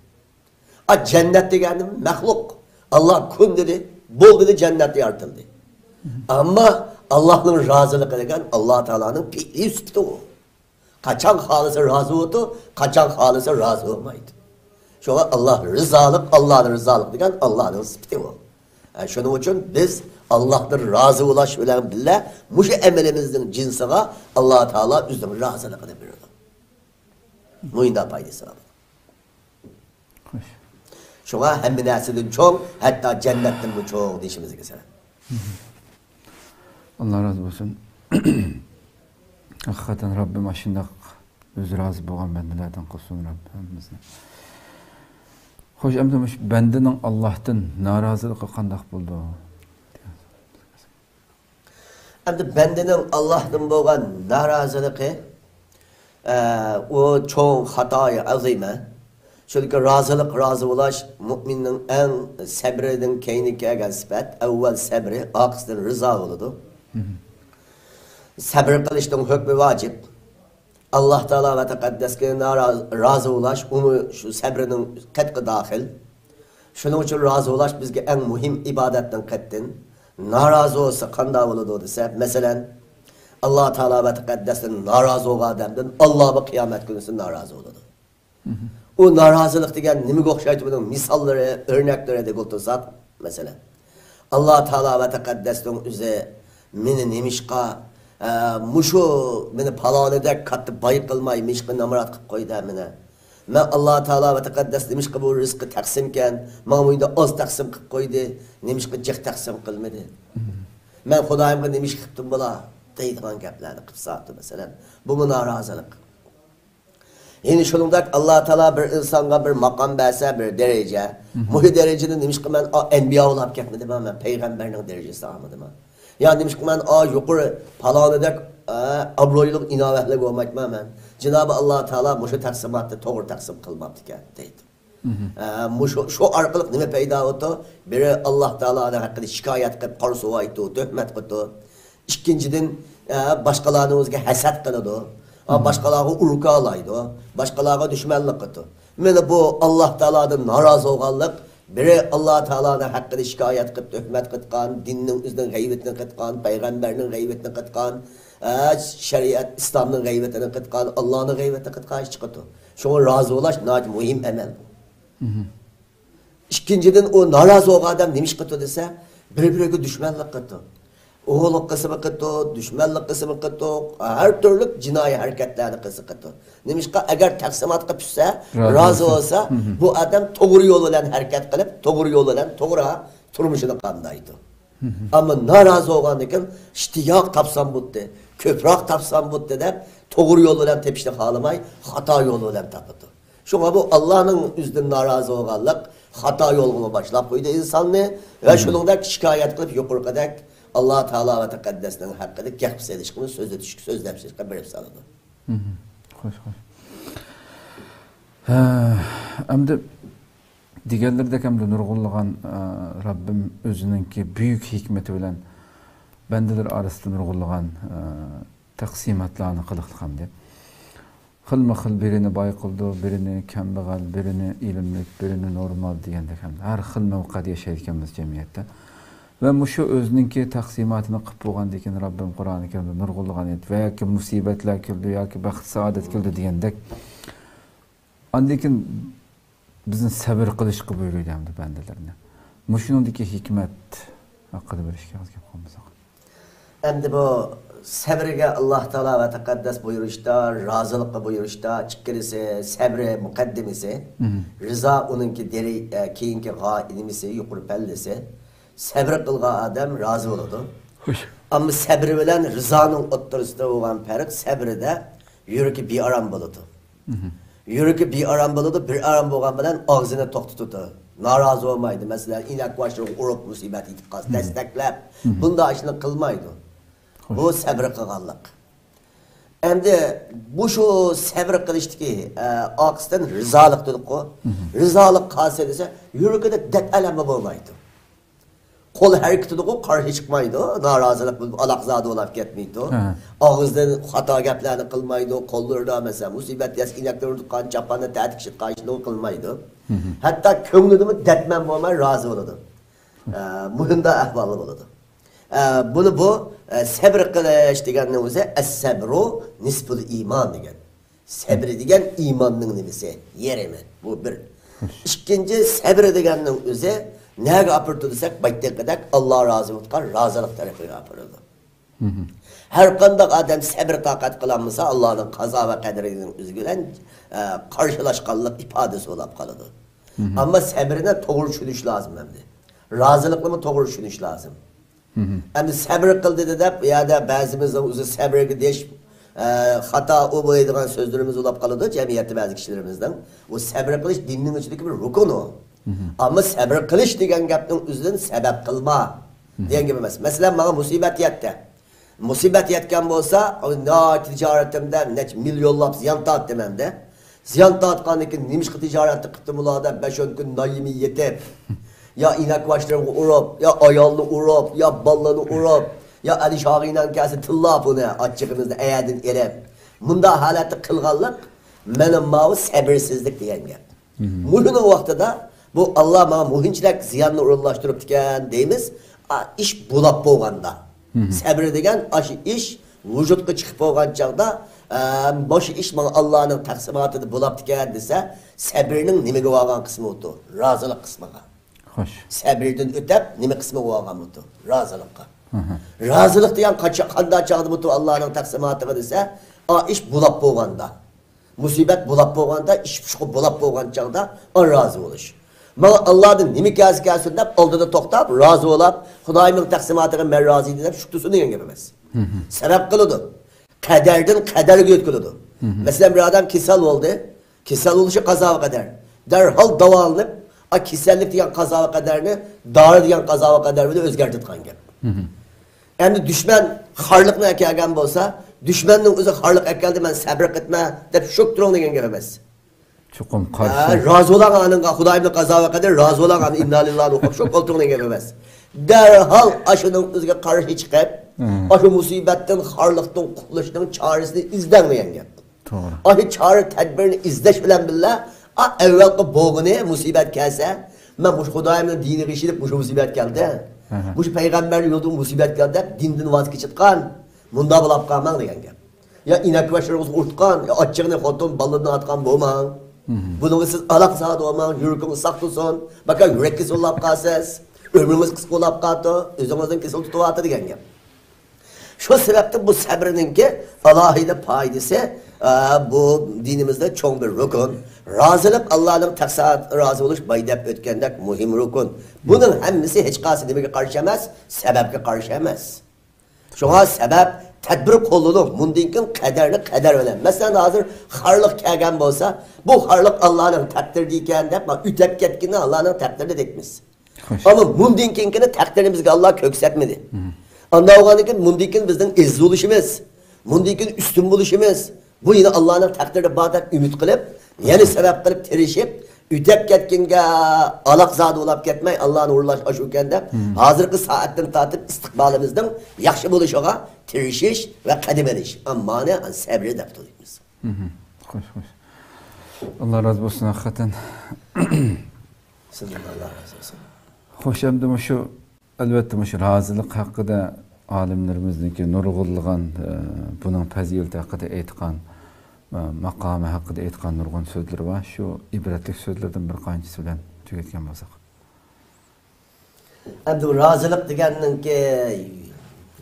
ئا، جەننەت دېگەن مەخلۇق. ئاللا كۈن دېدى، بول دېدى، جەننەت يارىتىلدى. ئەمما ئاللانىڭ رازىلىقى دېگەن ئاللا تائالانىڭ پېئلى سۈپىتى ئۇ. قاچان خالىسا رازى بولىدۇ، قاچان خالىسا رازى بولمايدۇ. شۇڭا ئاللا رىزالىق، ئاللانىڭ رىزالىقى دېگەن ئاللانىڭ سۈپىتى ئۇ. ھە، شۇنىڭ ئۈچۈن بىز ئاللاھتىن رازى بولۇش بىلەن بىللە مۇشۇ ئەمىلىمىزنىڭ جىنسىغا ئاللا تائالا ئۆزىنىڭ رازىلىقىنى بېرىدۇ. مۇنداق پايدىسى بار. خوش. شۇڭا ھەممە نەرسىدىن چوڭ، ھەتتا جەننەتتىنمۇ چوڭ دېيىشىمىزگە سەۋەب. ئاللا رازى بولسۇن. ھەقىقەتەن رەببىم ئاشۇنداق ئۆزى رازى بولغان بەندىلەردىن قىلسۇن رەببىم ھەممىمىزنى. خوش، ئەمدى مۇشۇ بەندىنىڭ ئاللاھتىن نارازىلىقى قانداق بولىدۇ؟ ئەمدى بەندىنىڭ ئاللاھتىن بولغان نارازىلىقى، ئە، ئۇ چوڭ خاتايى ئەزىمە. چۈنكى رازىلىق، رازى بولاش مۇئمىننىڭ ئەڭ سەبرىدىن كەينىگە كەلگەن سۈپەت. ئەۋۋەل سەبرى، ئارقىسىدىن رىزا بولىدۇ. سەبر قىلىشنىڭ ھۆكمى ۋاجىپ. ئاللا تائالا ۋە تەقەددەسكە ناراز-، رازى بولاش، ئۇمۇ شۇ سەبرىنىڭ قەتقى داخىل. شۇنىڭ ئۈچۈن رازى بولاش بىزگە ئەڭ مۇھىم ئىبادەتنىڭ قەتتىن. نارازى بولسا قانداق بولىدۇ دېسە، مەسىلەن، ئاللا تائالا ۋە تەقەددەستىن نارازى بولغان ئادەمدىن ئاللا بۇ قىيامەت كۈنىسى نارازى بولىدۇ. ئۇ نارازىلىق دېگەن نېمىگە ئوخشايدۇ؟ بۇنىڭ مىساللىرى، ئۆرنەكلىرى دېگىلى تۇرساق، مەسىلەن، ئاللا تائالا ۋە تەقەددەستىڭ ئۆزى مېنى نېمىشقا، ئە، مۇشۇ مېنى پالانىدەك كاتتا باي قىلماي، نېمىشقا نامرات قىلىپ قويدى مېنى؟ مەن ئاللا تائالا ۋە تەقەددەس نېمىشقا بۇ رىزقى تەقسىمكەن، ماڭا بۇ يەردە ئاز تەقسىم قىلىپ قويدى، نېمىشقا جىق تەقسىم قىلمىدى؟ مەن خۇدايىمغا نېمىشقا قىپتىم بۇلا؟ دەيدىغان گەپلەرنى قىلىپ ساتتى، مەسىلەن. بۇمۇ نارازىلىق. يەنە شۇنىڭدەك ئاللا تائالا بىر ئىنسانغا بىر ماقام بەرسە، بىر دەرىجە. مۇشۇ دەرىجىنى نېمىشقا مەن ئا، ئەنبىيا بولاپ كەتمىدىم مەن، پەيغەمبەرنىڭ دەرىجىسىنى ئالمىدىم. يا نېمىشقا مەن ئا، يۇقىرى پالانىدەك، ئا، ئابرۇيلۇق ئىناۋەتلىك بولمايتتىم مەن. جانابى ئاللا تائالا مۇشۇ تەقسىماتنى توغرا تەقسىم قىلماپتىكەن دەيدۇ. ئە، مۇشۇ، شۇ ئارقىلىق نېمە پەيدا بولىدۇ؟ بىرى ئاللا تائالانىڭ ھەققىدە شىكايەت قىلىپ، قارا سۇۋا ئېيتىدۇ، تۆھمەت قىلىدۇ. ئىككىنچىدىن، ئە، باشقىلارنىڭ ئۆزىگە ھەسەت قىلىدۇ. ئا، باشقىلارغا ئۇركالايدۇ. باشقىلارغا دۈشمەنلىك قىلىدۇ. مانا بۇ ئاللا تائالادىن نارازى بولغانلىق، بىرى ئاللا تائالانىڭ ھەققىدە شىكايەت قىلىپ، تۆھمەت قىلىدىغان، دىننىڭ ئۆزىنىڭ غەيۋىتىنى قىلىدىغان، پەيغەمبەرنىڭ غەيۋىتىنى قىلىدىغان، ئە، شەرىئەت ئىسلامنىڭ غەيۋىتىنى قىلىدىغان، ئاللانىڭ غەيۋىتىنى قىلىدىغان ئىش چىقىدۇ. شۇڭا رازى بولاش ناھايىتى مۇھىم ئەمەل بۇ. ئىككىنچىدىن، ئۇ نارازى بولغان ئادەم نېمە ئىش قىلىدۇ دېسە، بىر-بىرىگە دۈشمەنلىك قىلىدۇ. ئوغرىلىق قىلسىمۇ قىلىدۇ، دۈشمەنلىك قىلسىمۇ قىلىدۇ، ھەر تۈرلۈك جىنايى ھەرىكەتلەرنى قىلسا قىلىدۇ. نېمىشقا؟ ئەگەر تەقسىماتقا چۈشسە، رازى رازى بولسا. بولسا، بۇ ئادەم توغرا يول بىلەن ھەرىكەت قىلىپ، توغرا يول بىلەن توغرا تۇرمۇشىنى قامدايدۇ. ئەمما نارازى بولغاندىن كېيىن، ئىشتىياق تاپسام بولدى، كۆپرەك تاپسام بولدى دەپ، توغرا يول بىلەن تېپىشنى خالىماي، خاتا يول بىلەن تاپىدۇ. شۇڭا بۇ ئاللانىڭ ئۆزىدىن نارازى بولغانلىق خاتا يولغىمۇ باشلاپ قويدى ئىنساننى ۋە شۇنىڭدەك شىكايەت قىلىپ يۇقىرىقىدەك ئاللا تائالا ۋە تەقەددەسنىڭ ھەققىدە گەپ سېلىشقىمۇ، سۆزلىتىشكە، سۆزلەپ سېلىشقا بېرىپ سالىدۇ. خوش، خوش. ھە، ئەمدى دېگەنلىرىدەك ئەمدى نۇرغۇنلىغان، ئە، رەببىم ئۆزىنىڭكى بۈيۈك ھېكمىتى بىلەن بەندىلىرى ئارىسىدا نۇرغۇنلىغان، ئە، تەقسىماتلارنى قىلىقلىق ئەمدى. خىلمۇ خىل، بىرىنى باي قىلىدۇ، بىرىنى كەمبەغەل، بىرىنى ئىلىملىك، بىرىنى نورمال دېگەندەك ئەمدى. ھەر خىلمۇ قەد ياشايدىكەنمىز جەمئىيەتتە. ۋە مۇشۇ ئۆزىنىڭكى تەقسىماتىنى قىلىپ بولغاندىن كېيىن رەببىم قۇرئانى كەرىمدە نۇرغۇنلىغان ئېيتىپ، ۋە ياكى مۇسىبەتلەر كېلىدۇ، ياكى بەخت سائادەت كېلىدۇ دېگەندەك. ئاندىن كېيىن بىزنى سەۋر قىلىشقا بۇيرۇيدۇ ھەمدە بەندىلىرىنى. مۇشۇنىڭدىكى ھېكمەت ھەققىدە بىر ئىككى ئېغىز گەپ قىلمىساق. ئەمدى بۇ سەۋرگە ئاللاھ تائالا ۋە تەقەددەس بۇيرۇشتا، رازىلىققا بۇيرۇشتا، ئىككىلىسى سەۋرى مۇقەددىمىسى، رىزا ئۇنىڭكى دېرى-، ئە، كېيىنكى غا-، نېمىسى، يۇقىرى پەللىسى. سەۋر قىلغان ئادەم رازى بولىدۇ. خوش. ئەمما سەۋر بىلەن رىزانىڭ ئوتتۇرىسىدا بولغان پەرق، سەۋردە يۈرىكى بىئارام بولىدۇ. يۈرىكى بىئارام بولىدۇ، بىئارام بولغان بىلەن ئاغزىنى توختىتىدۇ. نارازى بولمايدۇ. مەسىلەن، ئىنەك باشلىرىغا ئۇرۇپ، مۇسىبەت يېتىپ قالسا، دەستەكلەپ، بۇنداق ئىشنى قىلمايدۇ. بۇ سەۋر قىلغانلىق. ئەمدى مۇشۇ سەۋر قىلىشتىكى، ئە، ئارقىسىدىن رىزالىق دېدۇققۇ. رىزالىق قالسا دېسە، يۈرىكىدە دەپ ئەلەممۇ بولمايدۇ. قول ھەرىكىتىدىغۇ قارشى چىقمايدۇ، نارازىلىق بىلەن ئالاقزادە بولاپ كەتمەيدۇ. ھە. ئاغزىدىن خاتا گەپلەرنى قىلمايدۇ، قوللىرىدا مەسىلەن مۇسىبەت يەس ئىنەكلىرىنى تۇتقان، چاپاننى تەتىكىشىتقان ئىشنى قىلمايدۇ. ھەتتا كۆڭلىدىمۇ دەتمەن بولماي رازى بولىدۇ. ئە، مۇھىمدا ئەھۋالى بولىدۇ. ئە، بۇنى بۇ، ئە، سەبر قىلىش دېگەننىڭ ئۆزى، ئەسسەبرۇ نىسفۇل ئىمان دېگەن. سەبرى دېگەن ئىماننىڭ نېمىسى؟ يېرىمى. بۇ بىر. ئىككىنچى، سەبرى دېگەننىڭ ئۆزى نەگە ئاپىرىدۇ دېسەك، بايتتىكىدەك ئاللا رازى بولۇپ تۇرغان رازىلىق تەرىپىگە ئاپىرىدۇ. ھەر قانداق ئادەم سەبر تاقەت قىلالمىسا، ئاللانىڭ قازا ۋە قەدىرىنىڭ ئۆزى بىلەن، ئە، قارشىلاشقانلىق ئىپادىسى بولاپ قالىدۇ. ئەمما سەبرىنى توغرا چۈشىنىش لازىم ئەمدى. رازىلىقنىمۇ توغرا چۈشىنىش لازىم. ئەمدى سەبر قىل دېدى دەپ، بۇ يەردە بەزىمىزنىڭ ئۆزى سەبرگە دېيىش، ئە، خاتا، ئۇ بولىدىغان سۆزلىرىمىز بولاپ قالىدۇ جەمئىيەتتە بەزى كىشىلىرىمىزنىڭ. ئۇ سەبر قىلىش دىننىڭ ئىچىدىكى بىر رۇكۇن ئۇ. ئەمما سەبر قىلىش دېگەن گەپنىڭ ئۆزىدىن سەبەب قىلما دېگەن گەپ ئەمەس. مەسىلەن، ماڭا مۇسىبەت يەتتى. مۇسىبەت يەتكەن بولسا، ناھايىتى تىجارىتىمدە نەچچە مىليونلاپ زىيان تارتتىم ئەمدى. زىيان تارتقاندىن كېيىن، نېمىشقا تىجارەتنى قىپتىمۇلا دەپ، بەش ئون كۈن نان يېمەي يېتىپ، يا ئىنەك باشلىرىمغا ئۇرۇپ، يا ئايالنى ئۇرۇپ، يا بالىلارنى ئۇرۇپ، يا ئەلىشاغىنەن كەلسە تىللا پۇلنى ئاچچىقىمىزنى ئەيەدىن ئېلىپ، مۇنداق ھالەتتە قىلغانلىق مانا ماۋۇ سەبرسىزلىك دېگەن گەپ. مۇشۇنىڭ ۋاقتىدا بۇ ئاللا ماڭا مۇھىنچىلەك زىياننى ئورۇنلاشتۇرۇپتىكەن دەيمىز، ئا، ئىش بولاپ بولغاندا. سەبرى دېگەن ئاشۇ ئىش ۋۇجۇدقا چىقىپ بولغان چاغدا، ئە، مۇشۇ ئىش ماڭا ئاللانىڭ تەقسىماتىدا بولاپتىكەن دېسە، سەبرىنىڭ نېمىگە بارغان قىسمى ئۇتۇ؟ رازىلىق قىسمىغا. خوش. سەبرىدىن ئۆتەپ نېمە قىسمىغا بارغان ئۇتۇ؟ رازىلىققا. رازىلىق دېگەن قاچا-، قانداق چاغدا ئۇتۇ ئاللانىڭ تەقسىماتىغا دېسە، ئا، ئىش بولاپ بولغاندا. مۇسىبەت بولاپ بولغاندا، ئىش پۇشقا بولاپ بولغان چاغدا ئان رازى بولۇش. ماڭا ئاللادىن نېمە كەلسە كەلسۇن دەپ ئالدىدا توختاپ، رازى بولاپ، خۇدايىمنىڭ تەقسىماتىغا مەن رازى دەپ شۈكرىسۇن دېگەن گەپ ئەمەس. سەۋەب قىلىدۇ. قەدەردىن قەدەرگە يۆتكىلىدۇ. مەسىلەن، بىر ئادەم كېسەل بولدى. كېسەل بولۇشى قازا ۋە قەدەر. دەرھال داۋالىنىپ، ئا، كېسەللىك دېگەن قازا ۋە قەدەرنى دارى دېگەن قازا ۋە قەدەر بىلەن ئۆزگەرتىدىغان گەپ. ئەمدى دۈشمەن خارلىقنى ئەكەلگەن بولسا، دۈشمەننىڭ ئۆزى خارلىق ئەكەلدى، مەن سەبرى قىتمە دەپ شۈك تۇرۇڭ دېگەن گەپ ئەمەس. چوقۇم ھە، قارشى. رازى بولاڭ ئانىڭغا، خۇدايىمنىڭ قازا ۋە قەدىرى، رازى بولاڭ ئانا، ئىننا لىللاھى ئوقۇپ شۈك ئولتۇرۇڭ دېگەن گەپ ئەمەس. دەرھال ئاشۇنىڭ ئۆزىگە قارشى چىقىپ، ئاشۇ مۇسىبەتتىن، خارلىقتىن قۇتۇلۇشنىڭ چارىسىنى ئىزدەڭ دېگەن گەپ. توغرا. ئاشۇ چارە تەدبىرنى ئىزدەش بىلەن بىللە، ئا، ئەۋۋەلقى بولغىنى مۇسىبەت كەلسە، مەن مۇشۇ خۇدايىمنىڭ دىنىغا ئىشىنىپ مۇشۇ مۇسىبەت كەلدى. مۇشۇ پەيغەمبەرنىڭ يولىدا مۇسىبەت كەلدى دەپ دىندىن ۋاز كېچىدىغان، مۇنداق بولاپ قالماڭ دېگەن گەپ. يا ئىنەك باشلىرىڭىزغا ئۇرتقان، يا ئاچچىقىنى خوتۇن بالىدىن ئاتقان بولماڭ. بۇنىڭغا سىز ئالاقزادە بولماڭ، يۈرىكىڭىز ساق تۇرسۇن. بەكرەك يۈرەك كېسىلى بولاپ قالىسىز. ئۆمرىڭىز قىسقا بولاپ قالىدۇ، ئۆزىڭىزنىڭ كېسىلى تۇتۇۋاتىدۇ دېگەن گەپ. شۇ سەۋەبتىن بۇ سەبرنىڭكى ئالاھىدە پايدىسى، ئە، بۇ دىنىمىزدا چوڭ بىر رۇكۇن. رازىلىق ئاللانىڭ تەقسىماتىغا رازى بولۇش باي دەپ ئۆتكەندەك مۇھىم رۇكۇن. بۇنىڭ ھەممىسى ھېچقايسى نېمىگە قارشى ئەمەس؟ سەۋەبكە قارشى ئەمەس. شۇڭا سەۋەب، تەدبىر قوللىنىڭ، مۇندىن كېيىن قەدەرنى قەدەر بىلەن. مەسىلەن، ھازىر خارلىق كەلگەن بولسا، بۇ خارلىق ئاللانىڭ تەقدىرىدىكەن دەپ، ئۆتەپ كەتكىنى ئاللانىڭ تەقدىرى دەيمىز. خوش. ئەمما مۇندىن كېيىنكىنى تەقدىرنى بىزگە ئاللا كۆرسەتمىدى. ئانداق بولغاندىن كېيىن مۇندىن كېيىن بىزنىڭ ئەزىز بولۇشىمىز، مۇندىن كېيىن ئۈستۈن بولۇشىمىز، بۇ يەنە ئاللانىڭ تەقدىرىدە بار دەپ ئۈمىد قىلىپ، يەنە سەۋەب قىلىپ تىرىشىپ، ئۆتەپ كەتكەنگە ئالاقزادە بولاپ كەتمەي، ئاللانى ئورۇنلاش ئاشۇكەن دەپ، ھازىرقى سائەتتىن تارتىپ ئىستىقبالىمىزنىڭ ياخشى بولۇشىغا تىرىشىش ۋە قەدەم ئېلىش. ئەمما مانا سەبرى دەپ تۇرىمىز. خوش، خوش. ئاللا رازى بولسۇن ھەقىقەتەن. سىزدىن ئاللا رازى بولسۇن. خوش، ئەمدى مۇشۇ ئەلۋەتتە، مۇشۇ رازىلىق ھەققىدە ئالىملىرىمىزنىڭكى نۇرغۇنلىغان، ئە، بۇنىڭ پەزىلىتى ھەققىدە ئېيتقان، ماقامى ھەققىدە ئېيتقان نۇرغۇن سۆزلىرى بار. شۇ ئىبرەتلىك سۆزلىرىدىن بىر قانچىسى بىلەن تۈگەتكەن بولساق. ئەمدى بۇ رازىلىق دېگەننىڭكى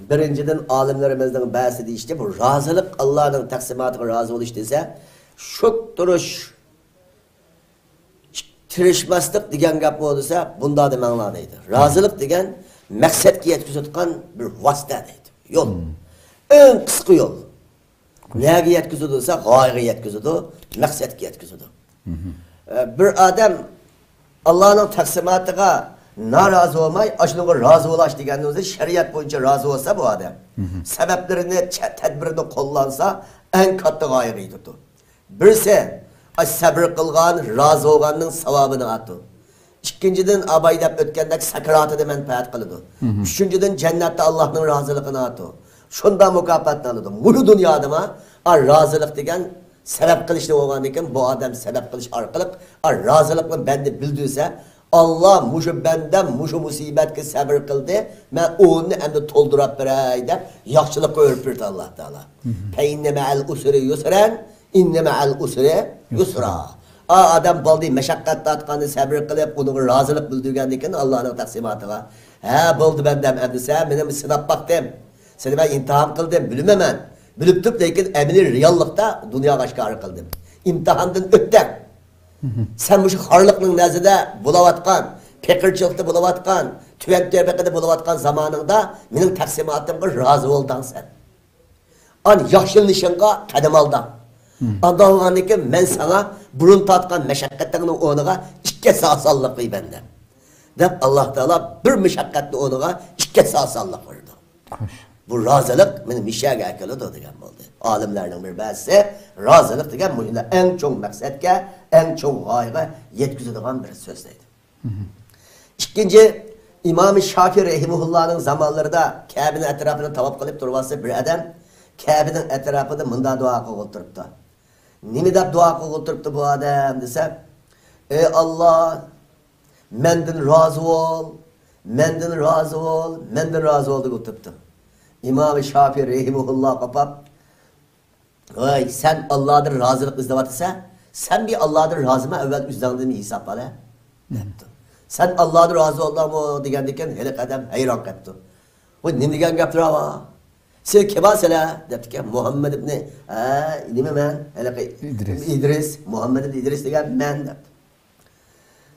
بىرىنچىدىن ئالىملىرىمىزنىڭ بەزىسى دېيىشىچە، بۇ رازىلىق، ئاللانىڭ تەقسىماتىغا رازى بولۇش دېسە، شۈك تۇرۇش، تىرىشماسلىق دېگەن گەپمۇ دېسە، بۇنداق دېمەڭلار دەيدۇ. رازىلىق دېگەن مەقسەتكە يەتكۈزىدىغان بىر ۋاسىتە دەيدۇ. يول. ئەڭ قىسقا يول. نەگە يەتكۈزىدۇ دېسە، غايىگە يەتكۈزىدۇ، مەقسەتكە يەتكۈزىدۇ. ئە، بىر ئادەم ئاللانىڭ تەقسىماتىغا نارازى بولماي، ئاشۇنىڭغا رازى بولاش دېگەننىڭ ئۆزى شەرىئەت بويىچە رازى بولسا بۇ ئادەم، سەۋەبلىرىنى، چە-، تەدبىرىنى قوللانسا، ئەڭ كاتتا غايىگە يېتىدۇ. بىرسى، ئاش سەبرى قىلغان، رازى بولغاننىڭ ساۋابىنى ئاتۇ. ئىككىنچىدىن، ئاباي دەپ ئۆتكەندەك سەكراتىدا مەنپەئەت قىلىدۇ. ئۈچىنچىدىن، جەننەتتە ئاللانىڭ رازىلىقىنى ئاتۇ. شۇنداق مۇكاپاتنى ئالىدۇ. مۇشۇ دۇنيادىما، ئا، رازىلىق دېگەن سەۋەب قىلىشنى بولغاندىن كېيىن، بۇ ئادەم سەۋەب قىلىش ئارقىلىق، ئا، رازىلىقنى بەندە بىلدۈرسە، ئاللا مۇشۇ بەندەم مۇشۇ مۇسىبەتكە سەبرى قىلدى، مەن ئۇنى ئەمدى تولدۇراپ بېرەي دەپ ياخشىلىققا ئۆرۈپ بېرىدۇ ئاللا تائالا. فەئىننە مەئەل ئۇسرى يۇسرەن، ئىننە مەئەل ئۇسرى يۇسرا. ئا، ئادەم بولدى، مەشەققەت تارتقاندا سەبرى قىلىپ، ئۇنىڭغا رازىلىق بىلدۈرگەندىن كېيىن ئاللانىڭ تەقسىماتىغا، ھە، بولدى بەندەم، ئەمدى سەن مېنى سىناپ باقتىم. سېنى مەن ئىمتىھان قىلدىم، بىلمەيمەن. بىلىپ تۇرۇپ، لېكىن ئەمەلىي رېئاللىقتا دۇنياغا ئاشكارا قىلدىم. ئىمتىھاندىن ئۆتتۈڭ. سەن مۇشۇ خارلىقنىڭ نەزىدە بولۇۋاتقان، پېقىرچىلىقتا بولۇۋاتقان، تۆۋەن تەبىقىدە بولۇۋاتقان زامانىڭدا مېنىڭ تەقسىماتىمغا رازى بولدۇڭ سەن. ئان ياخشىلىنىشىڭغا قەدەم ئالدىڭ. ئانداق بولغاندىن كېيىن مەن ساڭا بۇرۇن تارتقان مەشەققىتىڭنىڭ ئورنىغا ئىككى ھەسسە ئاسانلىق بەردىم، دەپ ئاللا تائالا بىر مەشەققەتنىڭ ئورنىغا ئىككى ھەسسە ئاسانلىق بېرىدۇ. خوش. بۇ رازىلىق مېنى مىشەگە ئەكېلىدۇ دېگەن بولدى. ئالىملەرنىڭ بىر بەزىسى رازىلىق دېگەن مۇشۇنداق ئەڭ چوڭ مەقسەتكە، ئەڭ چوڭ غايىگە يەتكۈزىدىغان بىر سۆز دەيدۇ. ئىككىنچى، ئىمام شافىي رەھىمەھۇللانىڭ زامانلىرىدا كەبىنىڭ ئەتراپىدا تاۋاپ قىلىپ تۇرۇۋاتسا، بىر ئادەم كەبىنىڭ ئەتراپىدا مۇنداق دۇئا قىلغىلى تۇرۇپتۇ. نېمە دەپ دۇئا قىلغىلى تۇرۇپتۇ بۇ ئادەم دېسە، ئەي ئاللا، مەندىن رازى بول، مەندىن رازى بول، مەندىن رازى بول دەپ ئولتۇرۇپتۇ. ئىمام شافىي رەھىمەھۇللا قاپاپ، ۋاي، سەن ئاللادىن رازىلىق ئىزدەۋاتىسەن، سەن بىر ئاللادىن رازىمۇ ئەۋۋەل ئۆزۈڭدىن ھېسابلا، دەپتۇ. سەن ئاللادىن رازى بولدۇڭمۇ دېگەندىن كېيىن ھېلىقى ئادەم ھەيران قېپتۇ. بۇ نېمە دېگەن گەپتۇر ئاۋا؟ سىلەر كىم ئەسلى؟ دەپتىكەن، مۇھەممەد ئىبنى، ھە، نېمە مەن؟ ھېلىقى ئىدرىس. ئىدرىس، مۇھەممەد ئىبنى ئىدرىس دېگەن مەن، دەپتۇ.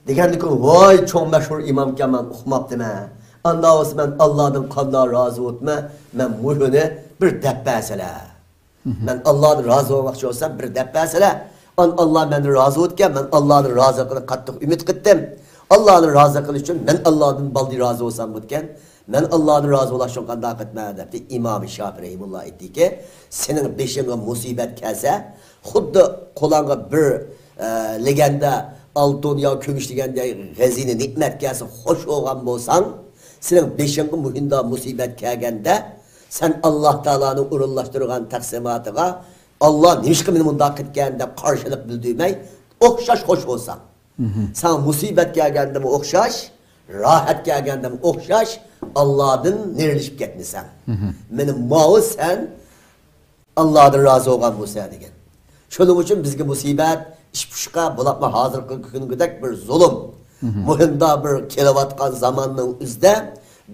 دېگەندىكىن، ۋاي، چوڭ مەشھۇر ئىمامكەن، مەن ئۇقماپتىمەن. ئاندا بولسا مەن ئاللادىن قانداق رازى بولۇپتىمەن، مەن مۇشۇنى بىر دەپ بەرسىلە. مەن ئاللادىن رازى بولماقچى بولسام، بىر دەپ بەرسىلە. ئان ئاللا مەندىن رازى بولىدىكەن، مەن ئاللانىڭ رازىلىقىنى قاتتىق ئۈمىد قىلدىم. ئاللانىڭ رازى قىلىش ئۈچۈن مەن ئاللادىن بالدى رازى بولسام بولىدىكەن. مەن ئاللادىن رازى بولۇش ئۈچۈن قانداق قىلىمەن دەپتۇ. ئىمام شافىي رەھىمۇللا ئېيتتىكى، سېنىڭ بېشىڭغا مۇسىبەت كەلسە، خۇددى قولۇڭغا بىر، ئە، لېگەندە ئالتۇن يا كۈمۈش دېگەندەك غەزىنە نېمەت كەلسە خوش بولغان بولساڭ، سېنىڭ بېشىڭغا مۇشۇنداق مۇسىبەت كەلگەندە، سەن ئاللا تائالانىڭ ئورۇنلاشتۇرغان تەقسىماتىغا، ئاللا نېمىشقا مېنى مۇنداق قىلىدىكەن دەپ قارشىلىق بىلدۈرمەي، ئوخشاش خوش بولساڭ. ساڭا مۇسىبەت كەلگەندىمۇ ئوخشاش، راھەت كەلگەندىمۇ ئوخشاش، ئاللادىن نېرىلىشىپ كەتمىسەڭ. مېنى ماۋۇ سەن ئاللادىن رازى بولغان بولسا دېگەن. شۇنىڭ ئۈچۈن بىزگە مۇسىبەت، ئىش پۇشقا، بولۇپمۇ ھازىرقى كۈنگىدەك بىر زۇلۇم. مۇھىمدا بىر كېلىۋاتقان زاماننىڭ ئۆزىدە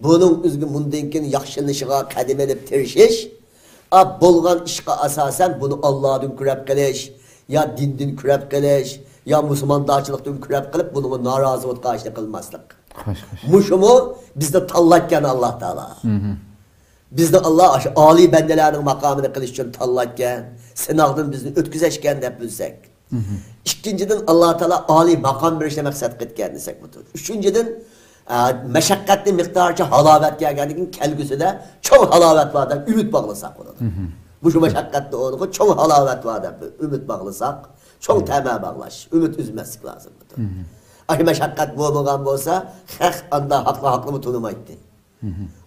بۇنىڭ ئۆزىگە مۇندىن كېيىن ياخشىلىنىشىغا قەدەم ئېلىپ تىرىشىش، ئا، بولغان ئىشقا ئاساسەن بۇنى ئاللادىن كۆرەپ قېلىش، يا دىندىن كۆرەپ قېلىش، يا مۇسۇلماندارچىلىقتىن كۆرەپ قېلىپ بۇنىڭغا نارازى بولۇپ قالىشنى قىلماسلىق. خوش، خوش. مۇشۇمۇ بىزنى تاللايدىكەن ئاللا تائالا. بىزنى ئاللا ئاشۇ ئالىي بەندىلەرنىڭ ماقامىنى قىلىش ئۈچۈن تاللايدىكەن، سىناقتىن بىزنى ئۆتكۈزەشكەن دەپ بىلسەك. ئىككىنچىدىن، ئاللا تائالا ئالىي ماقام بېرىشنى مەقسەت قىلىدىكەن دېسەك بولىدۇ. ئۈچىنچىدىن، ئە، مەشەققەتنى مىقدارىچە ھالاۋەت كەلگەندىن كېيىن كەلگۈسىدە چوڭ ھالاۋەت بار دەپ ئۈمىد باغلىساق بولىدۇ. مۇشۇ مەشەققەتنىڭ ئورنىغا چوڭ ھالاۋەت بار دەپ ئۈمىد باغلىساق، چوڭ تەمە باغلاش، ئۈمىد ئۈزمەسلىك لازىم. ئاشۇ مەشەققەت بولمىغان بولسا، خەق ئاندا ھەقنى ھەقنىمۇ تونۇمايتتى.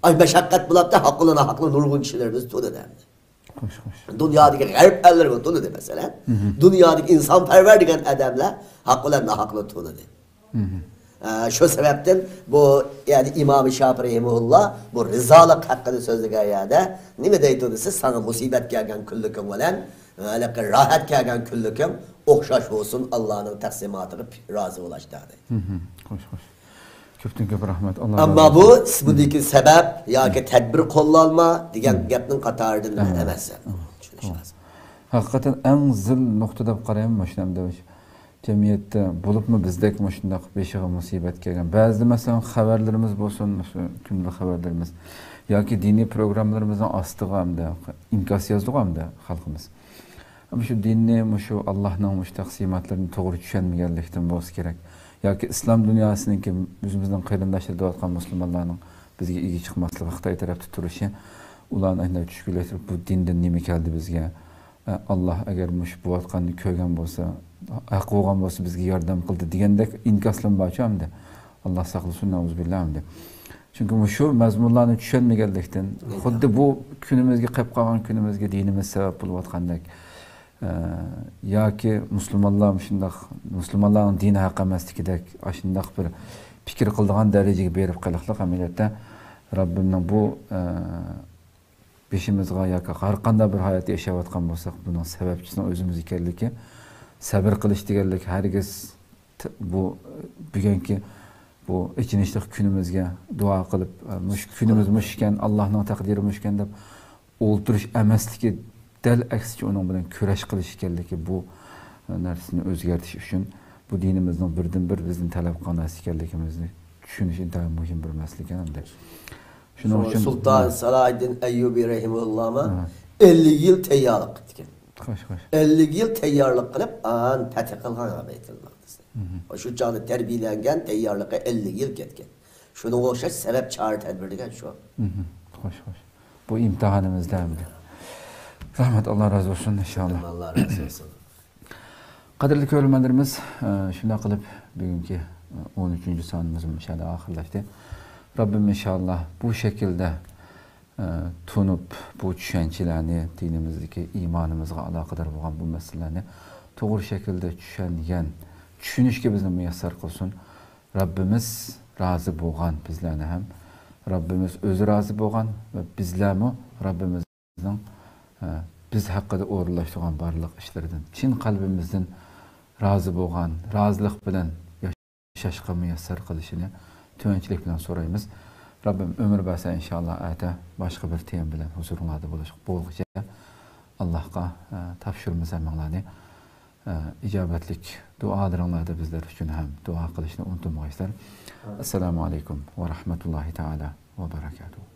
ئاشۇ مەشەققەت بولۇپتۇ، ھەق بىلەن ناھەقنى نۇرغۇن كىشىلىرىمىز تونۇدى ئەمدى. خوش، خوش. دۇنيادىكى غەرب ئەللىرىمۇ تونۇدى، مەسىلەن. دۇنيادىكى ئىنسانپەرۋەر دېگەن ئادەملەر ھەق بىلەن ناھەقنى تونۇدى. ئە، شۇ سەۋەبتىن بۇ، يەنى ئىمام شافىئى رەھىمەھۇللا بۇ رىزالىق ھەققىدە سۆزلىگەن يەردە نېمە دەيدۇ دېسە، ساڭا مۇسىبەت كەلگەن كۈنلۈكۈڭ بىلەن ھېلىقى راھەت كەلگەن كۈنلۈكۈڭ ئوخشاش بولسۇن، ئاللانىڭ تەقسىماتىغا رازى بولاچتا دەيدۇ. خوش، خوش. كۆپتىن كۆپ رەھمەت. ئەمما بۇ سىز بۇندىكى سەۋەب ياكى تەدبىر قوللانما دېگەن گەپنىڭ قاتارىدىن ئەمەس. چۈشىنىش لازىم. ھەقىقەتەن ئەڭ زىل نۇقتا دەپ قارايمەن مۇشۇنى ئەمدى. جەمئىيەتتە بولۇپمۇ بىزدەك مۇشۇنداق بېشىغا مۇسىبەت كەلگەن، بەزىدە مەسىلەن خەۋەرلىرىمىز بولسۇن، مۇشۇ كۈندىلىك خەۋەرلىرىمىز ياكى دىنىي پروگراممىلىرىمىزنىڭ ئاستىغا ئەمدى ئىنكاس يازدىغۇ ئەمدى خەلقىمىز. مۇشۇ دىننى، مۇشۇ ئاللاھنىڭ مۇشۇ تەقسىماتلىرىنى توغرا چۈشەنمىگەنلىكتىن بولسا كېرەك. ياكى ئىسلام دۇنياسىنىڭكى ئۆزىمىزنىڭ قېرىنداشلىرى دەۋاتقان مۇسۇلمانلارنىڭ بىزگە ئىگە چىقماسلىقى، خىتاي تەرەپتە تۇرۇشى، ئۇلارنى ئەنە چۈشكۈنلەشتۈرۈپ، بۇ دىندىن نېمە كەلدى بىزگە؟ ئە، ئاللا ئەگەر مۇشۇ بولۇۋاتقاننى كۆرگەن بولسا، ھەق بولغان بولسا بىزگە ياردەم قىلدى دېگەندەك ئىنكاسلىرىمۇ بارچۇ ئەمدى. ئاللا ساقلىسۇن، نەئۇزۇبىللا ئەمدى. چۈنكى مۇشۇ مەزمۇنلارنى چۈشەنمىگەنلىكتىن، خۇددى بۇ كۈنىمىزگە، قېلىپ قالغان كۈنىمىزگە دىنىمىز سەۋەب بولۇۋاتقاندەك، ئە، ياكى مۇسۇلمانلار مۇشۇنداق، مۇسۇلمانلارنىڭ دىنى ھەق ئەمەسلىكىدەك، ئاشۇنداق بىر پىكىر قىلىدىغان دەرىجىگە بېرىپ قېلىقلىق ئەمەلىيەتتە رەببىمنىڭ بۇ، ئە، بېشىمىزغا ياكى ھەر قانداق بىر ھايات ياشاۋاتقان بولساق، بۇنىڭ سەۋەبچىسىنىڭ ئۆزىمىز ئىكەنلىكى، سەۋر قىلىش دېگەنلىك ھەرگىز ت-، بۇ بۈگۈنكى بۇ ئېچىنىشلىق كۈنىمىزگە دۇئا قىلىپ، مۇشۇ كۈنىمىز مۇشۇ ئىكەن، ئاللانىڭ تەقدىرى مۇشۇ ئىكەن دەپ ئولتۇرۇش ئەمەسلىكى، دەل ئەكسىچە ئۇنىڭ بىلەن كۈرەش قىلىش ئىكەنلىكى، بۇ نەرسىنى ئۆزگەرتىش ئۈچۈن بۇ دىنىمىزنىڭ بىردىن بىر بىزدىن تەلەپ قىلغان نەرسە ئىكەنلىكىمىزنى چۈشىنىش ئىنتايىن مۇھىم بىر مەسىلە ئىكەن ئەمدى. شۇنىڭ شۇڭا ئۈچۈن سۇلتان سالاھىددىن ئەييۇبى رەھىمەھۇللاھمۇ ئەللىك يىل تەييارلىق قىپتىكەن. خوش، خوش. ئەللىك يىل تەييارلىق قىلىپ، ئان پەتھ قىلغان بەيتۇلمۇقدىسنى. شۇ چاغدا تەربىيەلەنگەن، تەييارلىقى ئەللىك يىل كەتكەن. شۇنىڭغا ئوخشاش سەۋەب چارە تەدبىر دېگەن شۇ. خوش، خوش. بۇ ئىمتىھانىمىزدا ئەمدى. رەھمەت، ئاللا رازى بولسۇن، ئىنشاللا. ئاللا رازى بولسۇن. قەدىرلىك كۆرۈرمەنلىرىمىز، ئە، شۇنداق قىلىپ بۈگۈنكى، ئە، ئون ئۈچىنچى سانىمىز مۇشۇ يەردە ئاخىرلاشتى. رەببىم ئىنشاللا بۇ شەكىلدە، ئە، تونۇپ، بۇ چۈشەنچىلەرنى، دىنىمىزدىكى ئىمانىمىزغا ئالاقىدار بولغان بۇ مەسىلىلەرنى توغرا شەكىلدە چۈشەنگەن، چۈشىنىشكە بىزنى مۇيەسسەر قىلسۇن. رەببىمىز رازى بولغان بىزلەرنى ھەم، رەببىمىز ئۆزى رازى بولغان ۋە بىزلەرمۇ رەببىمىز بىزنىڭ، ئە، بىز ھەققىدە ئورۇنلاشتۇرغان بارلىق ئىشلىرىدىن چىن قەلبىمىزدىن رازى بولغان، رازىلىق بىلەن ياشاشقا مۇيەسسەر قىلىشىنى تۆۋەنچىلىك بىلەن سورايمىز. رەببىم ئۆمۈر بەرسە، ئىنشاللا ئەتە باشقا بىر تېما بىلەن ھۇزۇرۇڭلاردا بولۇش-، بولغۇچە ئاللاھقا، ئە، تاپشۇرىمىز ھەممىڭلارنى. ئە، ئىجابەتلىك دۇئالىرىڭلاردا بىزلەر ئۈچۈن ھەم دۇئا قىلىشنى ئۇنتۇمىغايسىلەر. ئەسسالامۇ ئەلەيكۇم ۋە رەھمەتۇللاھى تائالا ۋە بەرەكاتۇھۇ.